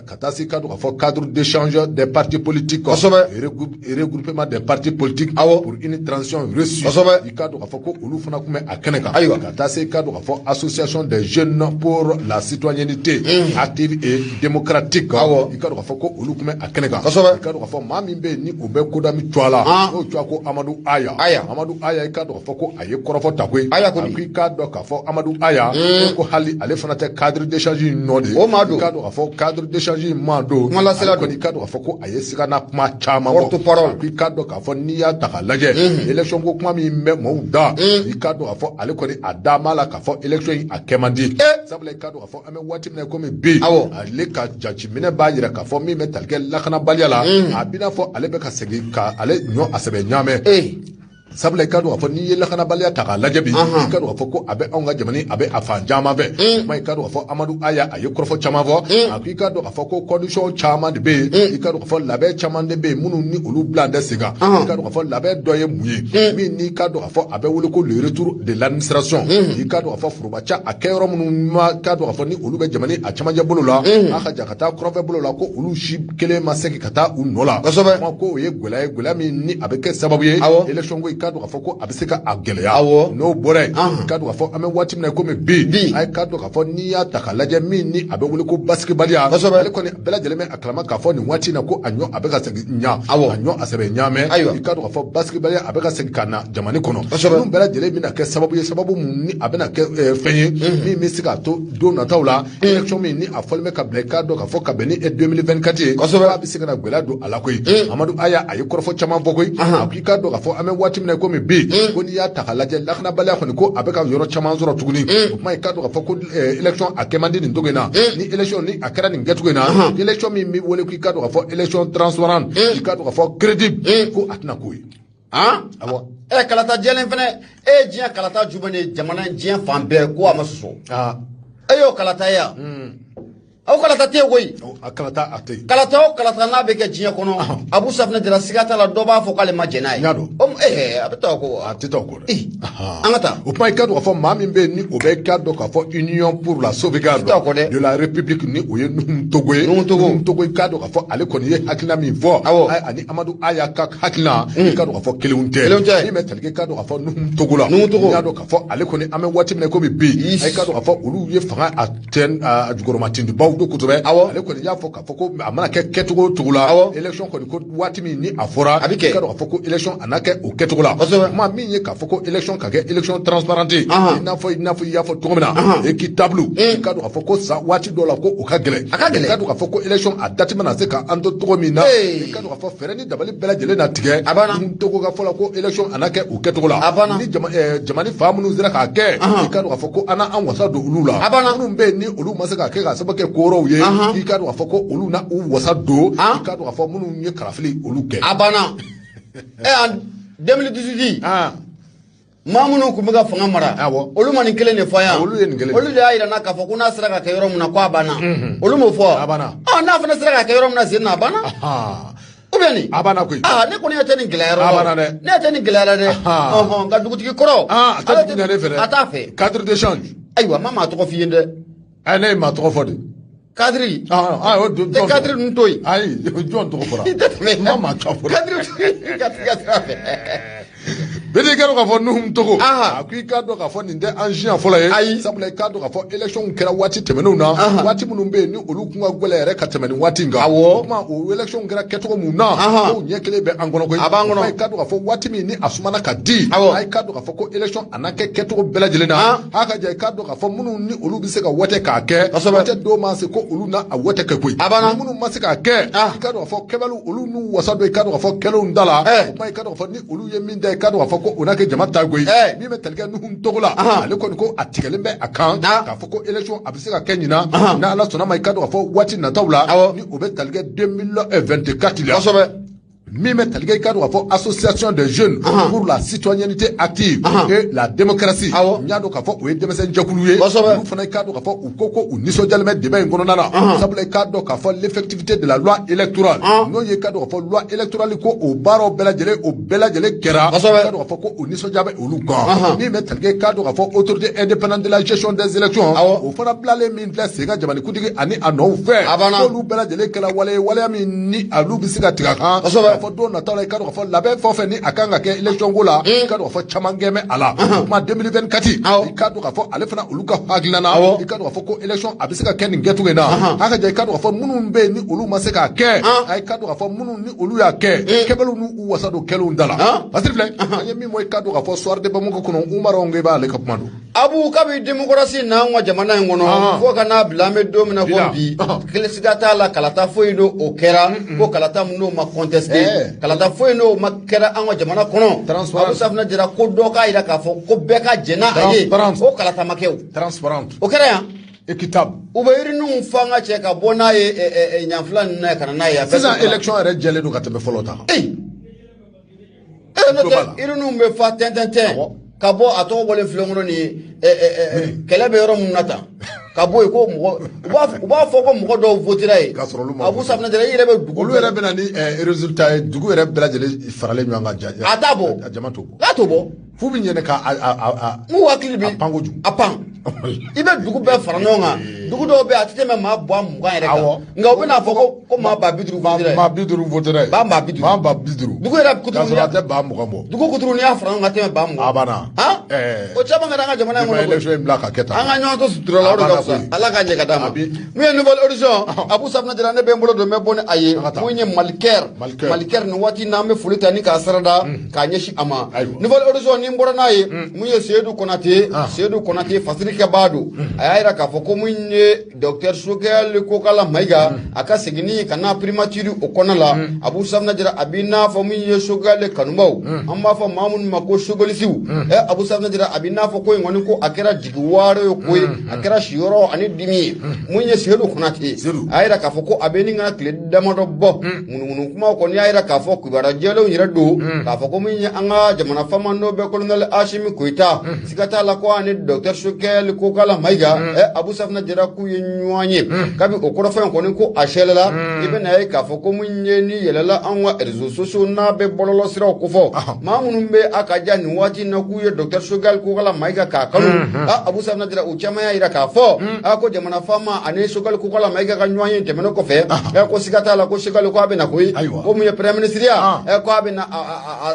ka taa se i k'a dɔn k'a fɔ cadre d'échange des partis politiques et regroupement des partis politiques pour une transition réussie, i k'a dɔn k'a fɔ ko olu fana tun bɛ a kɛnɛ kan, ka taa se i k'a dɔn k'a fɔ association des jeunes pour la citoyenneté active et démocratique, i k'a dɔn k'a fɔ ko olu tun bɛ a kɛnɛ kan, i k'a dɔn k'a fɔ maa min bɛ yen ni o bɛ Kodami Cuwa la, n'o tɔgɔ ko Amadu Aya. Amadu Aya, i k'a dɔn k'a fɔ ko a ye kɔrɔfɔ ta koyi.
Aya ko
di? I k'a dɔn k'a fɔ Amadu Aya ko hali ale fana tɛ cadre d'échange in nɔ de ye.
O maa don.
I k'a dɔn k'a fɔ cadre d'échange in maa don.
Kuma lasela don.
I k'a dɔn k'a fɔ ko a ye sigana kuma caman fɔ.
Porte parole.
I k'a dɔn k'a fɔ n'i y'a ta k'a lajɛ, élection ko kuma min bɛ maaw da, i k'a dɔn k'a fɔ ale kɔni a da b'a la k'a fɔ élection in a kɛ man di. Sabula i k'a dɔn k'a fɔ an bɛ waati min na komi bi, ale ka jateminɛ b'a jira k'a fɔ min bɛ tali kɛ lakanabaliya la, a b'i n'a fɔ ale bɛ ka segin ka ale ɲɔ a sɛbɛ ɲaamɛ. Sabula i k'a dɔn k'a fɔ n'i ye lakanabaliya ta k'a lajɛ bi, i k'a dɔn k'a fɔ ko a bɛ anw ka jamana, a bɛ a fan caman fɛ. Kuma i k'a dɔn k'a fɔ Amadu Aya a ye kɔrɔfɔ caman fɔ, a ko i k'a dɔn k'a fɔ ko condition caman de bɛ yen, i k'a dɔn k'a fɔ labɛn caman de bɛ yen minnu ni olu bila tɛ sen kan. I k'a dɔn k'a fɔ labɛn dɔ ye mun ye, min n'i k'a dɔn k'a fɔ a bɛ wele ko le retour de l'administration, i k'a dɔn k'a fɔ forobaca a kɛyɔrɔ minnu ma k'a dɔn k'a fɔ ni olu bɛ jamana a camancɛ bolo la, a ka ja ka taa kɔrɔnfɛ bolo la, ko olu si kelen ma segin ka taa u nɔ la. Kuma ko o ye gɛlɛya ye, gɛlɛya min ni a bɛ kɛ sababu ye élection ko i k'a dɔn k'a fɔ ko a bɛ se ka a gɛlɛya. N'o bɔra yen, i k'a dɔn k'a fɔ an bɛ waati min na komi bi, a ye k'a dɔn k'a fɔ n'i y'a ta k'a lajɛ min ni a bɛ wele ko basigibaliya, ale kɔni bɛɛ lajɛlen bɛ a kalama k'a fɔ nin waati in na ko a ɲɔ a bɛ ka segin ɲa, a ɲɔ a sɛbɛ ɲaamɛ. I k'a dɔn k'a fɔ basigibaliya a bɛ ka segin ka na jamana kɔnɔ, ninnu bɛɛ lajɛlen bɛna kɛ sababu ye, sababu mun ni a bɛna kɛ fɛn ye min bɛ se k'a to don nataw la élection min ni a fɔlen bɛ ka bila, i k'a dɔn k'a fɔ ka bɛn ni 2024 ye, a bɛ se ka na gɛlɛya don a la koyi. Amadu Aya a ye kɔrɔfɔ caman fɔ koyi, a ko i k'a dɔn k'a fɔ an bɛ waati min na komi bi, ko n'i y'a ta k'a lajɛ lakanabaliya kɔni ko a bɛ ka yɔrɔ caman sɔrɔ tuguni. O kuma i k'a dɔn k'a fɔ ko élection a kɛ man di nin cogo in na, ni élection ni a kɛra nin kɛcogo in na, élection min bɛ wele ko i k'a dɔn k'a fɔ élection transparente, i k'a dɔn k'a fɔ crédible, ko a tɛna k'o ye.
Awɔ. Kalata jɛlen fɛnɛ, e ye diɲɛ kalata jumɛn de jamana diɲɛ fan bɛɛ ko a ma sɔsɔ? E y'o kalata ye yan? Aw kalata tɛ yen koyi.
A kalata a tɛ yen.
Kalata o kalata n'a bɛ kɛ diɲɛ kɔnɔ, Abu Safunɛ Jara siga t'a la, dɔ b'a fɔ k'ale ma jɛn n'a ye.
N y'a dɔn.
A bɛ taa o kɔ wa?
A tɛ taa o kɔ dɛ.
An ka taa.
O kuma i k'a dɔn k'a fɔ maa min bɛ yen ni o bɛ k'a dɔn k'a fɔ Union pour la sauvegarde de la République ni o ye Nuhun Togo ye.
Nuhun Togo.
Nuhun Togo i k'a dɔn k'a fɔ ale kɔni ye hakilina min fɔ. Ani Amadu Aya ka hakilina, i k'a dɔn k'a fɔ kelenw tɛ.
Kelenw tɛ.
Min bɛ tali kɛ i k'a dɔn k'a fɔ Nuhun Togo la.
Nuhun Togo.
I y'a dɔn k'a fɔ ale kɔni an bɛ waati min na komi bi, i k'a dɔn k'a fɔ olu ye fanga a tɛn a jukɔrɔma tindibaw maaw don kosɛbɛ. Ale kɔni y'a fɔ k'a fɔ ko a mana kɛ kɛcogo o cogo la, élection kɔni ko waati min ni a fɔra,
a bɛ kɛ.
I ka dɔn k'a fɔ ko élection a n'a kɛ o kɛcogo la. Kuma min ye k'a fɔ ko élection ka kɛ élection transparente, i n'a fɔ i y'a fɔ cogo min na, équitable, i ka dɔn k'a fɔ ko sa waati dɔw la ko o ka gɛlɛn.
A ka gɛlɛn.
I ka dɔn k'a fɔ ko élection a date mana se ka an to cogo min na, i ka dɔn k'a fɔ fɛɛrɛ ni dabali bɛɛ lajɛlen na tigɛ.
A banna.
N Togo ka fɔ la ko élection a n'a kɛ o kɛcogo la.
A banna.
Ni jamana fa minnu sera k'a kɛ, i ka dɔn k'a fɔ ko an n'an wasa don olu la.
A banna.
Minnu bɛ yen ni olu ma se k'a kɛ k'a sababu kɛ ko wɛrɛw ye, i ka dɔn k'a fɔ ko olu na u wasa don, i ka dɔn k'a fɔ minnu ye kalafili olu kɛ.
A banna. En 2018, maa minnu tun bɛ ka fanga mara, olu ma nin kelen de fɔ yan?
Olu ye nin kelen.
Olu de y'a jira n na k'a fɔ ko n'a sera ka kɛ yɔrɔ min na ko a banna. Olu m'o fɔ?
A banna.
N'a fana sera ka kɛ yɔrɔ min na sen na, a banna. Ou bien nin?
A banna koyi.
Aa, ne kɔni ɲɛ tɛ nin gɛlɛya yɔrɔ la.
A banna dɛ.
Ne ɲɛ tɛ nin gɛlɛya la dɛ. Ɔhɔn, nka dugutigi kɔrɔ.
A tɛ dugu ɲɛ ne fɛ dɛ.
A t'a fɛ.
Cadre d'échange.
Ayiwa, ma maa tɔgɔ f'i ye dɛ.
Ne ye maa tɔgɔ fɔ de.
Cadre.
O don.
Tɛ cadre ninnu to yen.
Ayi, jɔn tɔgɔ fɔra?
I tɛ tɛmɛ.
N ma maa tɔgɔ fɔ.
Cadre ka t'i ka sira fɛ.
Bɛɛ k'a dɔn k'a fɔ Nuhum Togo, a ko i k'a dɔn k'a fɔ nin tɛ an siɲɛ fɔlɔ ye.
Ayi.
Sabula i k'a dɔn k'a fɔ élection kɛra waati tɛmɛnenw na, waati minnu bɛ yen ni olu kun ka gɛlɛn yɛrɛ ka tɛmɛ nin waati in kan. O kuma o élection kɛra kɛcogo mun na, k'o ɲɛ kelen bɛ an kɔnɔ koyi.
A b'an kɔnɔ.
I k'a dɔn k'a fɔ waati min ni a sumana ka di, a k'a dɔn k'a fɔ ko élection a n'a kɛ kɛcogo bɛɛ lajɛlen na. A ka jɛ, i k'a dɔn k'a fɔ minnu ni olu bɛ se ka wote k'a kɛ, wote dɔw ma se ko olu na a wote kɛ koyi.
A banna.
Minnu ma se k'a kɛ, i k'a dɔn k'a fɔ kɛbaliw olu n'u wasa don, i k'a dɔn k'a fɔ kɛlenw da la. O kuma i k'a dɔn k'a fɔ ni olu ye min da, i k'a dɔn k'a fɔ ko o n'a kɛ jama ta koyi. Min bɛ tali kɛ Nuhum Togo la, ale kɔni ko a tigɛlen bɛ a kan k'a fɔ ko élection a bɛ se ka kɛ ɲinan, n'Ala sɔnna ma, i k'a dɔn k'a fɔ waati nataw la, ni o bɛ tali kɛ 2024 la. Min bɛ tali kɛ, i k'a dɔn k'a fɔ association des jeunes pour la citoyenneté active et la démocratie, n y'a dɔn k'a fɔ o ye denmisɛn jɛkulu ye. Olu fana, i k'a dɔn k'a fɔ u ko u nisɔndiyalen bɛ débat in kɔnɔna na, sabula i k'a dɔn k'a fɔ l'effectivité de la loi électorale, n'o ye i k'a dɔn k'a fɔ loi électorale ko o baaraw bɛɛ lajɛlen, o bɛɛ lajɛlen kɛra, i k'a dɔn k'a fɔ ko o nisɔndiya bɛ olu kan. Min bɛ tali kɛ, i k'a dɔn k'a fɔ autorité indépendante de la gestion des élections, o fana bilalen min filɛ sen kan jamanakuntigi ani a nɔw fɛ, k'olu bɛɛ lajɛlen kɛra wale ye, waleya min ni olu bɛ se ka tigɛ a kan. K'a fɔ don nataw la, i k'a dɔn k'a fɔ labɛn fɛn o fɛn ni a kan ka kɛ élection ko la, i k'a dɔn k'a fɔ caman kɛ bɛ a la. O kuma 2024, i k'a dɔn k'a fɔ ale fana olu ka hakilina na, i k'a dɔn k'a fɔ ko élection a bɛ se ka kɛ nin kɛcogo in na. A ka jɛ, i k'a dɔn k'a fɔ minnu bɛ yen ni olu ma se k'a kɛ, a i k'a dɔn k'a fɔ minnu ni olu y'a kɛ, kɛbaliw n'u wasa don kɛlenw da la. Basiri filɛ, an ye min bɔ, i k'a dɔn k'a fɔ Soir de Bamako kɔnɔ, Umaru Ngeba ale ka kuma don.
Abu, kabi démocratie n'an ka jamana in kɔnɔ fo ka n'a bila an bɛ don min na ko bi, siga t'a la, kalata foyi n'o o kɛra ko kalata min n'o ma contesté, kalata foyi n'o ma kɛra an ka jamana kɔnɔ. Abu Safinɛ Jara ko dɔ k'a jira k'a fɔ ko bɛɛ ka jɛn n'a ye, o kalata ma kɛ o.
Transparente.
O kɛra yan.
Équitable.
U bɛ yiriniw fɔ an ka cɛ ka bɔ n'a ye ɲanfila ninnu na ka na n'a ye.
Sisan élection yɛrɛ jɛlen don ka tɛmɛ fɔlɔ ta kan.
Ee, n'o tɛ yiriniw bɛ fa tɛntɛn ka bɔ a tɔgɔ bɔlen filɛ kɔnɔ nin ye, kɛlɛ bɛ yɔrɔ min na tan ka bɔ yen ko mɔgɔ u b'a fɔ ko mɔgɔ dɔw votera yen.
K'a sɔrɔ olu ma.
Abu Safinɛ Jara, i yɛrɛ bɛ dugu.
Olu yɛrɛ bɛ na ni résultat ye, dugu yɛrɛ bɛɛ lajɛlen faralen ɲɔgɔn kan ja.
A t'a bɔ.
A jama t'o bɔ.
A t'o bɔ.
F'u bɛ ɲinɛ ka a.
N'u hakili bɛ.
A pan kojugu.
A pan. I bɛ dugu bɛɛ fara ɲɔgɔn kan, dugu dɔw bɛ yen a tɛ tɛmɛ maa 20 yɛrɛ kan, nka u bɛna fɔ ko maa 50 votera yen.
Maa 50 votera yen.
Maa 50.
Maa 50.
Dugu yɛrɛ kuturu.
K'a sɔrɔ a tɛ 20 bɔ.
Dugu kuturu n'i y'a fara ɲɔgɔn kan a tɛmɛ 20.
A banna.
O caman kɛra an ka jamana in kɔnɔ.
Élection in bila ka kɛ tan.
An ka ɲɔgɔn to sutura la, o de ka fisa. Ala ka ɲɛ ka d'a ma. Min ye Nouvel Horizon, Abu Safinɛ Jara, ne bɛ n bolo don n bɛ bɔ ni a ye. Mun ye Malikɛr. Malikɛr nin waati n'an bɛ foli ta ni k'a sarada k'a ɲɛsin a ma. Nouvel Horizon ni n bɔra n'a ye, mun ye Seydou Konate, Seydou Konate fasirikɛbaa don. A y'a jira k'a fɔ ko mun ye docteur Sogɛl Kokala Mayiga, a ka seginni ka na primature o kɔnɔ la, Abu Safinɛ Jara, a b'i n'a fɔ mun ye Sogɛl kanubaw, an b'a fɔ maa minnu ma ko Sogɛlisiw. Abu Safinɛ Jara, a b'i n'a fɔ ko in kɔni ko a kɛra jigiwaaro ye koyi, a kɛra siyɔrɔ ani dimi ye. Mun ye Seydou Konate, a y'a jira k'a fɔ ko a bɛ nin ka tile damadɔ bɔ ŋunuŋunu kumaw kɔni y'a jira k'a fɔ kibaruya jɛlenw yɛrɛ don k'a fɔ ko mun ye an ka jamana faama n'o bɛ colonel Asimi Goyita, siga t'a la ko ani docteur Sogɛl Kokala Mayiga, Abu Safinɛ Jara k'u ye ɲɔgɔn ye. Kabi o kɔrɔfɔ in kɔni ko a sɛlɛla, i bɛna ye k'a fɔ ko mun ye ni yɛlɛla an ka réseaux sociaux n'a bɛ bɔlɔlɔ siraw kofɔ, maa minnu bɛ a ka ja nin waati in na k'u ye docteur Sogɛl Kokala Mayiga k'a kanu, Abu Safinɛ Jara, u caman y'a jira k'a fɔ ko jamana faama ani Sogɛl Kokala Mayiga ka ɲɔgɔn ye tɛmɛnen kɔfɛ, ko siga t'a la ko Sogɛl ko a bɛ na koyi, ko mun ye premier ministre ya, ko a bɛ na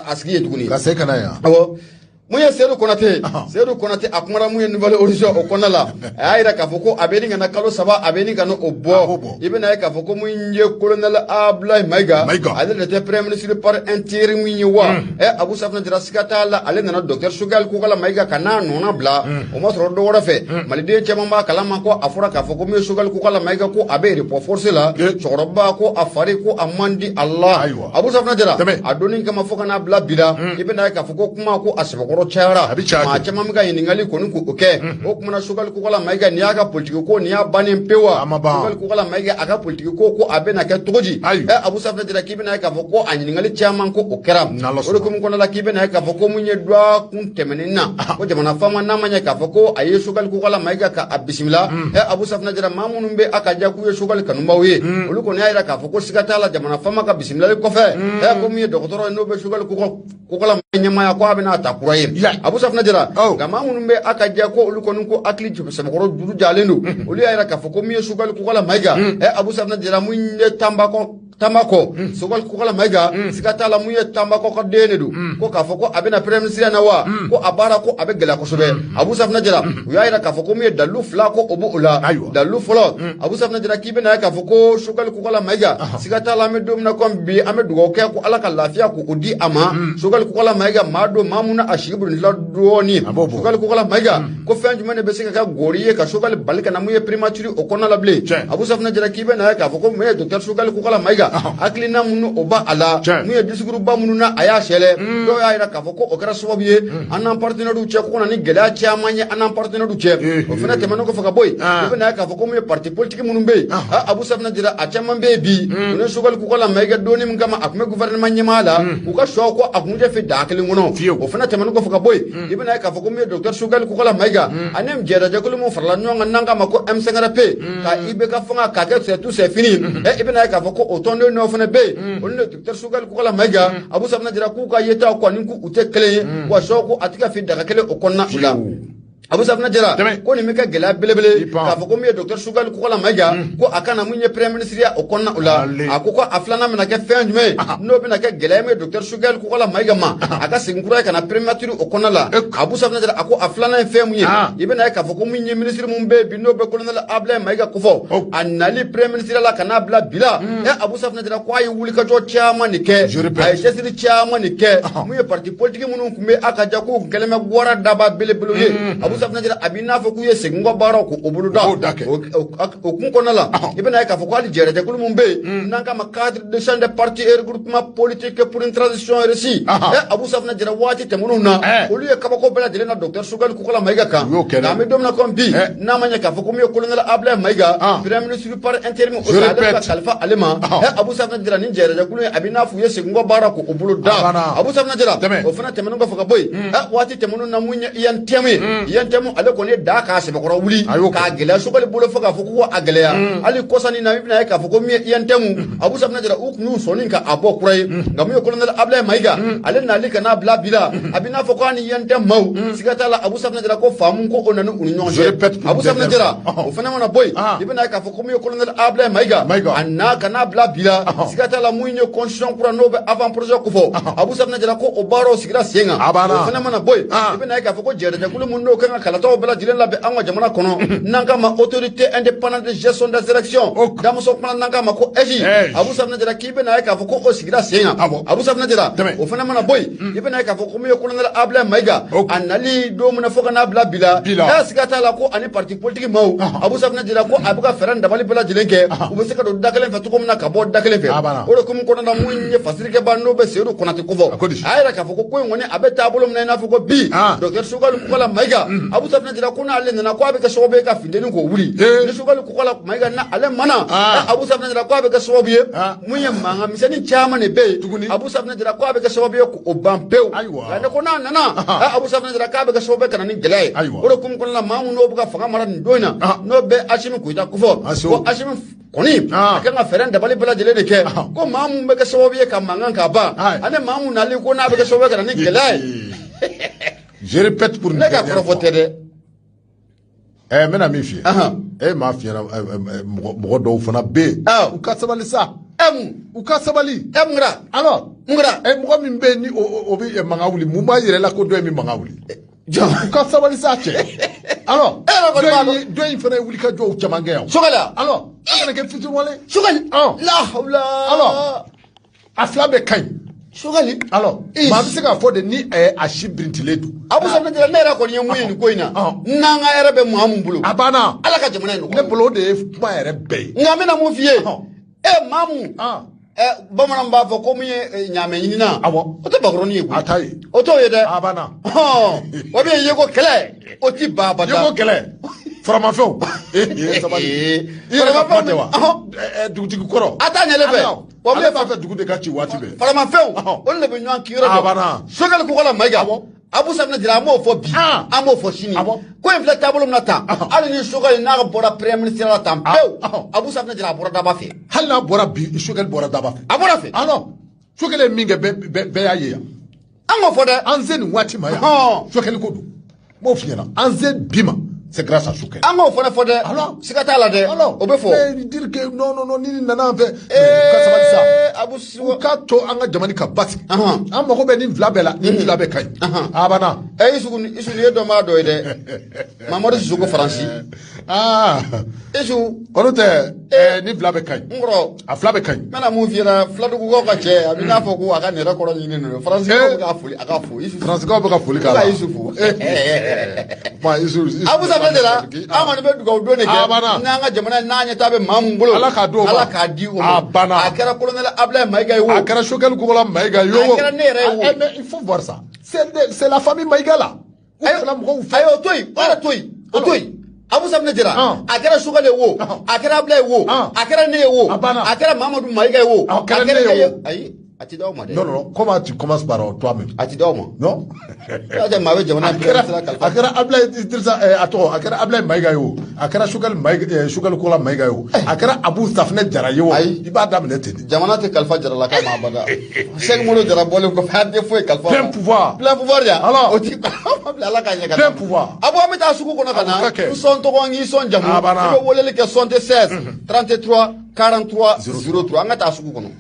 a sigi yen tuguni.
Ka se ka na yan.
Awɔ. Mun ye Seydou Konate, Seydou Konate a kumara mun ye Nouvel Horizon o kɔnɔna la, a y'a yira k'a fɔ ko a bɛ nin ka na kalo 3, a bɛ nin ka na o bɔ. I bɛna ye k'a fɔ ko mun ye colonel Abdoulaye Maïga, ale de tɛ premier ministre par intérim ye wa. Ɛ, Abou Safinɛ Jara, siga t'a la, ale nana docteur Choguel Kokalla Maïga ka n'a nɔna bila, o ma sɔrɔ dɔ wɛrɛ fɛ. Maliden caman b'a kalama ko a fɔra k'a fɔ ko mun ye Choguel Kokalla Maïga, ko a bɛ repos forcé la. Cɛkɔrɔba ko a fari ko a man di a la. Abou Safinɛ Jara, a donni kama fo ka n'a bila bi la, i bɛna ye k'a fɔ ko kuma ko a sɛbɛkɔrɔ cayara, maa caman bɛ ka ɲininkali kɔni k'o kɛ. O kumana Choguel Kokalla Maïga, nin y'a ka politiki ko nin y'a bannen pewu wa? Choguel Kokalla Maïga a ka politiki ko a bɛna kɛ cogo di? Ɛ, Abou Safinɛ Jara, k'i bɛna ye k'a fɔ ko a ɲininkali caman ko o kɛra. O de komi kɔnɔna la, k'i bɛna ye k'a fɔ ko mun ye dɔgɔkun tɛmɛnen na, ko jamana faama n'a ma ɲɛ k'a fɔ ko a ye Choguel Kokalla Maïga ka a bisimila. Ɛ, Abou Safinɛ Jara, maa minnu bɛ a ka diya k'u ye Choguel kanubaw ye, olu kɔni y'a yira k'a fɔ ko siga t'a la, jamana faama ka bisimilali kɔfɛ, ɛ, ko mun ye dɔgɔtɔrɔ ye n'o bɛ Choguel Kokalla ɲɛmaaya, ko a bɛna ta kura ye. Abou Safinɛ Jara, nka maa minnu bɛ a ka diya ko olu kɔni ko hakili sɛbɛkɔrɔ juru jalen don, olu y'a yira k'a fɔ ko min ye Choguel Kokalla Maïga, ɛ, Abou Safinɛ Jara, mun ye Tanbakɔ, Tanbakɔ, Choguel Kokalla Maïga, siga t'a la, mun ye Tanbakɔ ka den de don, ko k'a fɔ ko a bɛna premier ministre na wa, ko a baara ko a bɛ gɛlɛya kosɛbɛ. Abou Safinɛ Jara, u y'a yira k'a fɔ ko mun ye dalilu 2 ko o b'o la. Dalilu fɔlɔ, Abou Safinɛ Jara, k'i bɛna ye k'a fɔ ko Choguel Kokalla Maïga, siga t'a la, an bɛ don min na komi bi, an bɛ dugawu kɛ ko Ala ka lafiya k'o di a ma. Choguel Kokalla Maïga, maa don maa mun na a sigi bolila dɔɔni. Choguel Kokalla Maïga, ko fɛn jumɛn de bɛ se ka kɛ gori ye ka Choguel bali ka na mun ye primature o kɔnɔna la bilen? Abou Safinɛ Jara, k'i bɛna ye k'a fɔ ko mun ye docteur Choguel Kokalla Maïga, hakilina minnu o b'a la, mun ye discours ba minnu na a y'a sɛlɛ, dɔw y'a yira k'a fɔ ko o kɛra sababu ye an n'an partenaires cɛ, ko na ni gɛlɛya caman ye an n'an partenaires cɛ. O fana tɛmɛnen kɔfɛ ka bɔ yen, i bɛna ye k'a fɔ ko mun ye parti politique minnu bɛ yen, Abou Safinɛ Jara, a caman bɛ yen bi, u ni Choguel Kokalla Maïga donni min kama a tun bɛ gouvernement ɲɛmaa la, u ka choix ko a kun tɛ fɛ daa kelen kɔnɔ. O fana tɛmɛnen kɔfɛ ka bɔ yen, i bɛna ye k'a fɔ ko mun ye docteur Choguel Kokalla Maïga ani jɛrɛjɛkulu min farala ɲɔgɔn kan n'an k'a ma ko M5RP ka IBK fanga k'a kɛ c'est tout, c'est fini. I bɛna ye k'a fɔ ko o tɔnden dɔw fana bɛ yen, olu ni docteur Choguel Kokalla Maïga, Abou Safinɛ Jara, k'u ka yetaw kɔni k'u tɛ kelen ye wa, sɔ ko a tɛ ka fi daga kelen o kɔnɔna u la. Abou Safinɛ Jara, ko nin bɛ kɛ gɛlɛya belebele k'a fɔ ko min ye docteur Choguel Kokalla Maïga, ko a kana mun ye premier ministre ya o kɔnɔna o la. A ko a filanan bɛna kɛ fɛn jumɛn ye n'o bɛna kɛ gɛlɛya min ye docteur Choguel Kokalla Maïga ma, a ka segin kura ye ka na primature o kɔnɔna la. Abou Safinɛ Jara, a ko a filanan ye fɛn mun ye, i bɛna ye k'a fɔ ko min ye ministre mun bɛ yen bi n'o bɛ colonel Abdoulaye Maïga kofɔ, a nali premier ministre la ka n'a bila bi la, ɛ, Abou Safinɛ Jara, ko a ye wulikajɔ caman de kɛ, a ye cɛsiri caman de kɛ. Mun ye parti politique minnu tun bɛ a ka ja k'u kɛlen bɛ gwara daba belebele ye, Abou Safinɛ Jara, a b'i n'a fɔ k'u ye segin kɔ baaraw k'o boloda. O kun kɔnɔna la, i bɛna ye k'a fɔ ko hali jɛrɛjɛkulu mun bɛ yen n'an k'a ma cadre d'échange des partis et regroupement politique pour une transition réussie, ɛ, Abou Safinɛ Jara, waati tɛmɛnenw na, olu ye kabako bɛɛ lajɛlen na docteur Choguel Kokalla Maïga kan. Nka an bɛ don min na komi bi, n'a ma ɲɛ k'a fɔ ko min ye colonel Abdoulaye Maïga, premier ministre par intérim, o ale bɛ ka kalifa ale ma. Ɛ, Abou Safinɛ Jara, nin jɛrɛjɛkulu in, a b'i n'a fɔ u ye segin kɔ baara k'o boloda. Abou Safinɛ Jara, o fana tɛmɛnen kɔfɛ ka bɔ yen, ɛ, waati tɛmɛnenw na, mun ye UNTM ye, UNTM ale kɔni ye da k'a sɛbɛkɔrɔ wuli k'a gɛlɛya Choguel bolo fo k'a fɔ ko a gɛlɛya. Hali kɔsani na, i bɛna ye k'a fɔ ko min ye UNTM, Abou Safinɛ Jara, u tun y'u sɔnni ka a bɔ kura ye. Nka min ye colonel Abdoulaye Maïga, ale nali ka n'a bila bi la, a b'i n'a fɔ ko a ni UNTM maaw, siga t'a la, Abou Safinɛ Jara, ko faamu ko o nana u ni ɲɔgɔn cɛ. Abou Safinɛ Jara, o fana mana bɔ yen, i bɛna ye k'a fɔ ko min ye colonel Abdoulaye Maïga, a na ka n'a bila bi la, siga t'a la, mun ye constitution kura n'o bɛ avant projet kofɔ, Abou Safinɛ Jara, ko o baaraw sigira sen kan. O fana mana bɔ yen, i bɛna ye k'a fɔ ko jɛrɛjɛkulu minnu n'o kan ka kalataw bɛɛ lajɛlen labɛn an ka jamana kɔnɔ, n'an k'a ma autorité indépendante de gestion des élections, damuso kuma n'an k'a ma ko AIGE, Abou Safinɛ Jara, k'i bɛna ye k'a fɔ ko o sigira sen kan. Abou Safinɛ Jara, o fana mana bɔ yen, i bɛna ye k'a fɔ ko min ye colonel Abdoulaye Maïga, a nali don min na fo ka n'a bila bi la, ɛ, siga t'a la ko ani parti politique maaw, Abou Safinɛ Jara, ko a bɛ ka fɛɛrɛ dabali bɛɛ lajɛlen kɛ, u bɛ se ka don da kelen fɛ cogo min na ka bɔ da kelen fɛ. O de komi kɔnɔna, mun ye fasirikɛba n'o bɛ Seydou Konate kofɔ, a y'a yira k'a fɔ ko in kɔni a bɛ taabolo min na, i n'a fɔ ko bi docteur Choguel Kokalla Maïga, Abou Safinɛ Jara, ko n'ale nana, ko a bɛ kɛ sababu ye ka funteni k'o wuli. Ni Choguel Kokalla Maïga na ale mana, Abou Safinɛ Jara, ko a bɛ kɛ sababu ye mun ye mankan misɛnnin caman de bɛ yen, Abou Safinɛ Jara, ko a bɛ kɛ sababu ye k'o ban pewu. Nka ne ko n'a nana, Abou Safinɛ Jara, k'a bɛ kɛ sababu ye ka na ni gɛlɛya ye. O de kun kɔnɔna la, maa minnu n'o bɛ ka fanga mara nin don in na, n'o bɛ Assimi Goïta kofɔ, ko Assimi kɔni a kan ka fɛɛrɛ dabali bɛɛ lajɛlen de kɛ, ko maa mun bɛ kɛ sababu ye ka mankan k'a ban, ani maa mun nali ko n'a bɛ kɛ sababu ye ka na ni gɛlɛya ye.
Je répète pour
ne ka kɔrɔfɔ tɛ dɛ.
Ɛ, n bɛna min f'i ye, e m'a f'i ɲɛna, mɔgɔ dɔw fana bɛ yen, u ka sabali sa.
Mun?
U ka sabali.
Mun kɛra?
Alors,
Mun kɛra?
Mɔgɔ min bɛ yen ni o bɛ mankan wuli, mun b'a yɛrɛ la ko dɔ in bɛ mankan wuli?
Jɔn?
U ka sabali sa cɛ. Alors,
E yɛrɛ kɔni b'a dɔn.
dɔ in fana ye wulikajɔw caman kɛ yan.
Choguel ya?
Alors, an kana kɛ fitiriwale.
Choguel.
Ɔn.
La hawla.
Alors, a fila bɛɛ ka ɲi.
Choguel.
Alors, maa bɛ se k'a fɔ de ni a si birintilen don.
Abu Safinɛ Jara, ne yɛrɛ kɔni ye mun ye nin ko in na? N'an ka hɛrɛ bɛ maa mun bolo?
A banna.
Ala ka jamana in
Ne
nɔgɔya.
bolo, o de ye kuma yɛrɛ bɛɛ ye.
Nka n bɛna mun f'i ye? Maa mun? Bamananw b'a fɔ ko mun ye ɲaamɛ ɲinina.
Awɔ.
O tɛ bakɔrɔnin ye koyi.
A t'a ye.
O t'o ye dɛ.
A banna.
O bɛ ye ko kɛlɛ, o ti ban abada.
Ye ko kɛlɛ. Faramafɛnw. Ee, sabali. I yɛrɛ ka kuma tɛ wa? Dugutigi kɔrɔ.
A t'a ɲɛlen fɛ.
Wa ale b'a fɛ dugu de ka ci waati bɛɛ.
Faramafɛnw, olu de bɛ ɲɔgɔn kin yɔrɔ
A
dɔn.
banna.
Choguel Kokalla Maïga. Abu Safinɛ Jara, an b'o fɔ bi, an b'o fɔ sini. Ko in filɛ taabolo min na tan, hali ni Choguel n'a bɔra premier ministre la tan pewu, Abu Safinɛ Jara, a bɔra daba fɛ.
Hali n'a bɔra bi, Choguel bɔra daba fɛ.
A bɔra fɛ.
Alors, Choguel ye min kɛ, bɛɛ y'a ye yan.
An k'o fɔ dɛ.
An se nin waati ma yan. Choguel ko don. N b'o f'i ɲɛna. An se bi ma, c'est grâce à Choguel.
An k'o fana fɔ dɛ.
Alors,
siga t'a la dɛ.
Alors,
o bɛ fɔ.
Mais dire que non, non, non, ni nin nana an fɛ. U ka sabali sa.
Abu
U ka to an ka jamana ka basigi. An mago bɛ nin fila bɛɛ la, nin fila bɛɛ ka ɲi. A banna.
Isugu, Isu, nin ye dɔnbaa dɔ ye dɛ. Mamadu Sisoko Faransi. Isu.
Olu tɛ, nin fila bɛɛ ka ɲi.
N kɔrɔ.
A fila bɛɛ ka ɲi.
N bɛna mun f'i ɲɛna, filadugukaw ka cɛ, a bɛ n'a fɔ ko a ka nɛrɛ kɔrɔ ɲini don. Faransikaw bɛ ka foli, a ka fo. Isu.
Faransikaw bɛ ka foli k'a la.
Ka Isu fo.
Kuma Isu.
Abu Safinɛ Jara, an kɔni bɛ dugawu don de
A
kɛ.
banna.
N'an ka jamana n'a ɲɛtaa bɛ maa mun bolo.
Ala k'a d'o ma.
Ala k'a di o ma.
A banna.
A kɛra colonel Ablaye Maïga ye o.
A kɛra Choguel Kokalla Maïga ye o.
A kɛra ne yɛrɛ ye o.
Mais il faut voir ça. C'est la famille Maïga là. U fila mɔgɔw fɛ.
Ayi, o to yen, o yɛrɛ to yen, o to yen. Abu Safinɛ Jara, a kɛra Choguel ye o, a kɛra Ablaye ye o, a kɛra ne ye o,
A banna.
a kɛra Mamadu Maïga ye o,
A kɛra ne ye o.
Ayi, a ti d'aw ma dɛ.
Non, non, non. Comment tu commences par toi-même?
A ti d'aw ma.
Non.
N'o tɛ maa bɛ jamana
A kɛra
sira kalifa.
A kɛra Ablaye Idrissa, a tɔgɔ, a kɛra Ablaye Maïga ye o, a kɛra Choguel Maïga, Choguel Kokalla Maïga ye o, a kɛra Abu Safinɛ Jara ye o.
Ayi.
I b'a daminɛ ten de.
Jamana tɛ kalifa Jaralaka ma abada. Sɛki Molo Jara bɔlen kɔfɛ, an tɛ foyi kalifa.
Plein pouvoir.
Plein pouvoir ya.
Alors.
O ti Ala k'a ɲɛ ka
Plein pouvoir.
Abu, an bɛ taa sugu kɔnɔ ka na.
A ka kɛ.
N sɔn tɔgɔ, n k'i sɔn jamu.
A banna.
I bɛ weleli kɛ 76 33 43 03. An ka taa sugu kɔnɔ.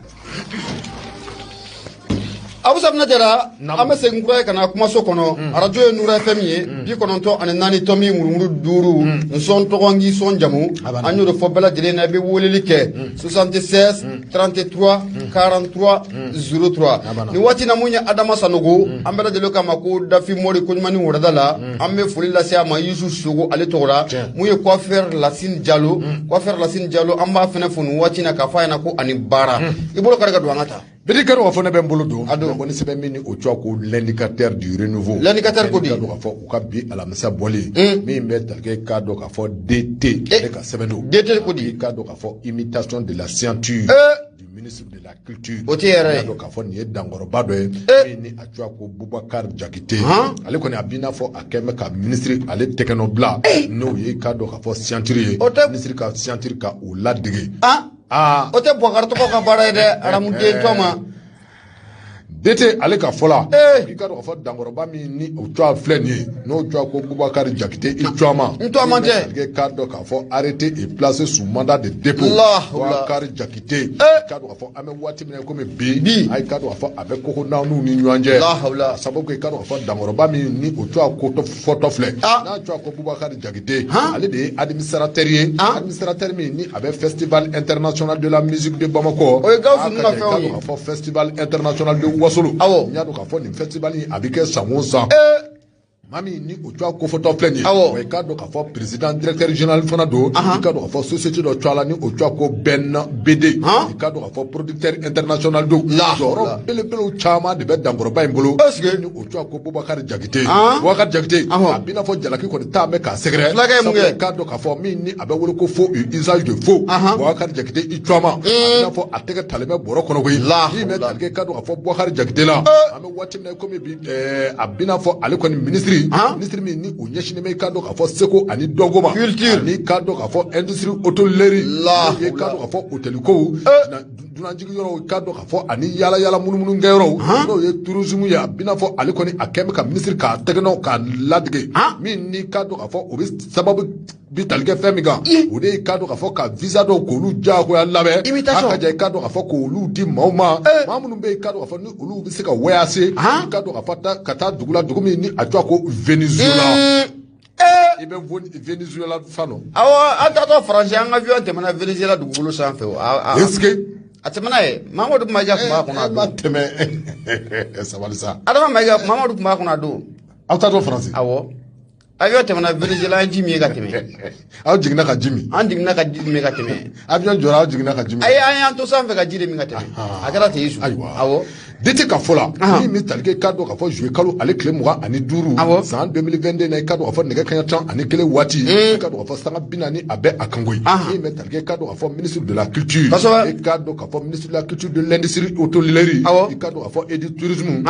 Abu Safinɛ Jara, an bɛ segin kura ye ka na kumaso kɔnɔ. Arajo ye Nura FM ye, 94.5, n sɔn tɔgɔ, n k'i sɔn jamu. An y'o de fɔ bɛɛ lajɛlen na, i bɛ weleli kɛ 76 33 43 03. Nin waati na, mun ye Adama Sanogo, an bɛɛ lajɛlen k'a ma ko Dafi Mori Koɲumani wɛrɛda la, an bɛ foli lase a ma Yusu Sogo ale tɔgɔ la. Mun ye coiffeur Lasine Jalo, coiffeur Lasine Jalo, an b'a fɛnɛ fo nin waati na k'a fɔ a ɲɛna ko ani baara. I bolo kari ka don, an ka taa.
Bidi kɛra k'a fɔ ne bɛ n bolo don.
A don.
Ko ni sɛbɛn min ni o tɔgɔ ko L'indicateur du renouveau.
L'indicateur ko di?
K'a dɔn k'a fɔ u ka bi alamisa bɔli min bɛ tali kɛ, k'a dɔn k'a fɔ DT ale ka sɛbɛn don.
DT ko di?
K'a dɔn k'a fɔ imitation de la signature du ministre de la culture.
O tɛ yɛrɛ ye.
K'a dɔn k'a fɔ nin ye dankɔrɔba dɔ ye min ni a tɔgɔ ko Boubacar Diakité. Ale kɔni, a b'i n'a fɔ a kɛn bɛ ka ministre ale tɛgɛnɔ bila, n'o ye k'a dɔn k'a fɔ signature ye.
O tɛ.
Ministre ka signature ka o ladege.
O tɛ Boubacar tɔgɔ ka baara ye dɛ, aramuden tɔ ma.
DT ale ka fɔ la, i ka dɔn k'a fɔ dankɔrɔba min ni o tɔgɔ filɛ nin ye, n'o tɔgɔ ko Boubacar Diakité, i tɔgɔ ma.
N tɔgɔ man tɛ.
K'a dɔn k'a fɔ arrêté et placé sous mandat de dépôt.
Allahu
Boubacar Diakité, i ka dɔn k'a fɔ an bɛ waati min na komi bi,
Bi.
a ka dɔn k'a fɔ a bɛ koko naaniw ni ɲɔgɔn cɛ.
Allahu
A sababu kɛ, i ka dɔn k'a fɔ dankɔrɔba min ni o tɔgɔ ko fɔtɔ filɛ, n'a tɔgɔ ko Boubacar Diakité, ale de ye administrateur ye, administrateur min ni a bɛ Festival international de la musique de Bamako.
O ye Gawusu ninnu ka
K'a
fɛnw ye.
dɔn k'a fɔ Festival international de Wasolo.
Awɔ.
N y'a dɔn k'a fɔ nin festival in, a bɛ kɛ san o san. Maa min ni o tɔgɔ kofɔtɔ filɛ nin ye, wa i k'a dɔn k'a fɔ président directeur général fana don. I k'a dɔn k'a fɔ société dɔ tɔgɔ la ni o tɔgɔ ko Ben BD. I k'a dɔn k'a fɔ producteur international don. Jɔyɔrɔ belebelew caman de bɛ dankɔrɔba in bolo.
Est-ce que
ni o tɔgɔ ko Boubacar Diakité. Boubacar Diakité, a b'i n'a fɔ jalaki kɔni t'a mɛn k'a sɛgɛrɛ.
Fulakɛ ye mun kɛ?
Sabula i k'a dɔn k'a fɔ min ni a bɛ wele ko faux et usage de faux. Boubacar Diakité i tɔgɔ ma, a b'i n'a fɔ a tɛgɛ talen bɛ bɔrɔ kɔnɔ koyi. Min bɛ tali kɛ, k'a dɔn k'a fɔ Boubacar Diakité la, an bɛ waati min na komi bi, a b'i n'a fɔ ale kɔni ministre, ministre min ni o ɲɛsinnen bɛ, i k'a dɔn k'a fɔ seko ani dɔnko ma.
Culture.
Ani k'a dɔn k'a fɔ industrie hôtelière. N'o ye k'a dɔn k'a fɔ hôtel kow, dunanjigi yɔrɔw, i k'a dɔn k'a fɔ ani yala yala munumunu kɛ yɔrɔw, n'o ye tourisme ye. A b'i n'a fɔ ale kɔni a kɛn bɛ ka ministre k'a tɛgɛnɔ k'a ladege, min ni k'a dɔn k'a fɔ o bɛ sababu bi tali kɛ fɛn min kan, o de ye k'a dɔn k'a fɔ ka visa dɔw k'olu diyagoya labɛn, a ka ja i k'a dɔn k'a fɔ k'olu di maaw ma, maa minnu bɛ yen k'a dɔn k'a fɔ ni olu bɛ se ka voyager, i k'a dɔn k'a fɔ ka taa dugu la, dugu min ni a tɔgɔ ko Venezuela. I bɛ Venezuela fan dɔn?
Awɔ, an taatɔ Faransi, an ka avion tɛmɛna Venezuela dugukolo sanfɛ o.
Est-ce que
a tɛmɛna yen? Mamadu Mayiga tun b'a kɔnɔ a don.
Ma tɛmɛ, sabali sa.
Adama Mayiga, Mamadu tun b'a kɔnɔ a don.
Aw taatɔ Faransi?
Awɔ. Avion tɛmɛna Venezuela, an ji min ye ka tɛmɛ.
Aw jiginna ka ji min?
An jiginna ka ji min ka tɛmɛ.
Avion jɔra, aw jiginna ka ji min?
Ayi, an y'an to sanfɛ ka ji de min ka tɛmɛ. A kɛra ten Yesu.
Ayiwa.
Awɔ.
DT ka fɔ la, min bɛ tali kɛ k'a dɔn k'a fɔ juillet kalo ale tile 25 san 2022 na, i k'a dɔn k'a fɔ nɛgɛ kanɲɛ 11 waati, i k'a dɔn k'a fɔ sanga 40 a bɛ a kan koyi. Min bɛ tali kɛ k'a dɔn k'a fɔ ministre de la culture, i k'a dɔn k'a fɔ ministre de la culture, de l'industrie hôtelière, i k'a dɔn k'a fɔ et du tourisme,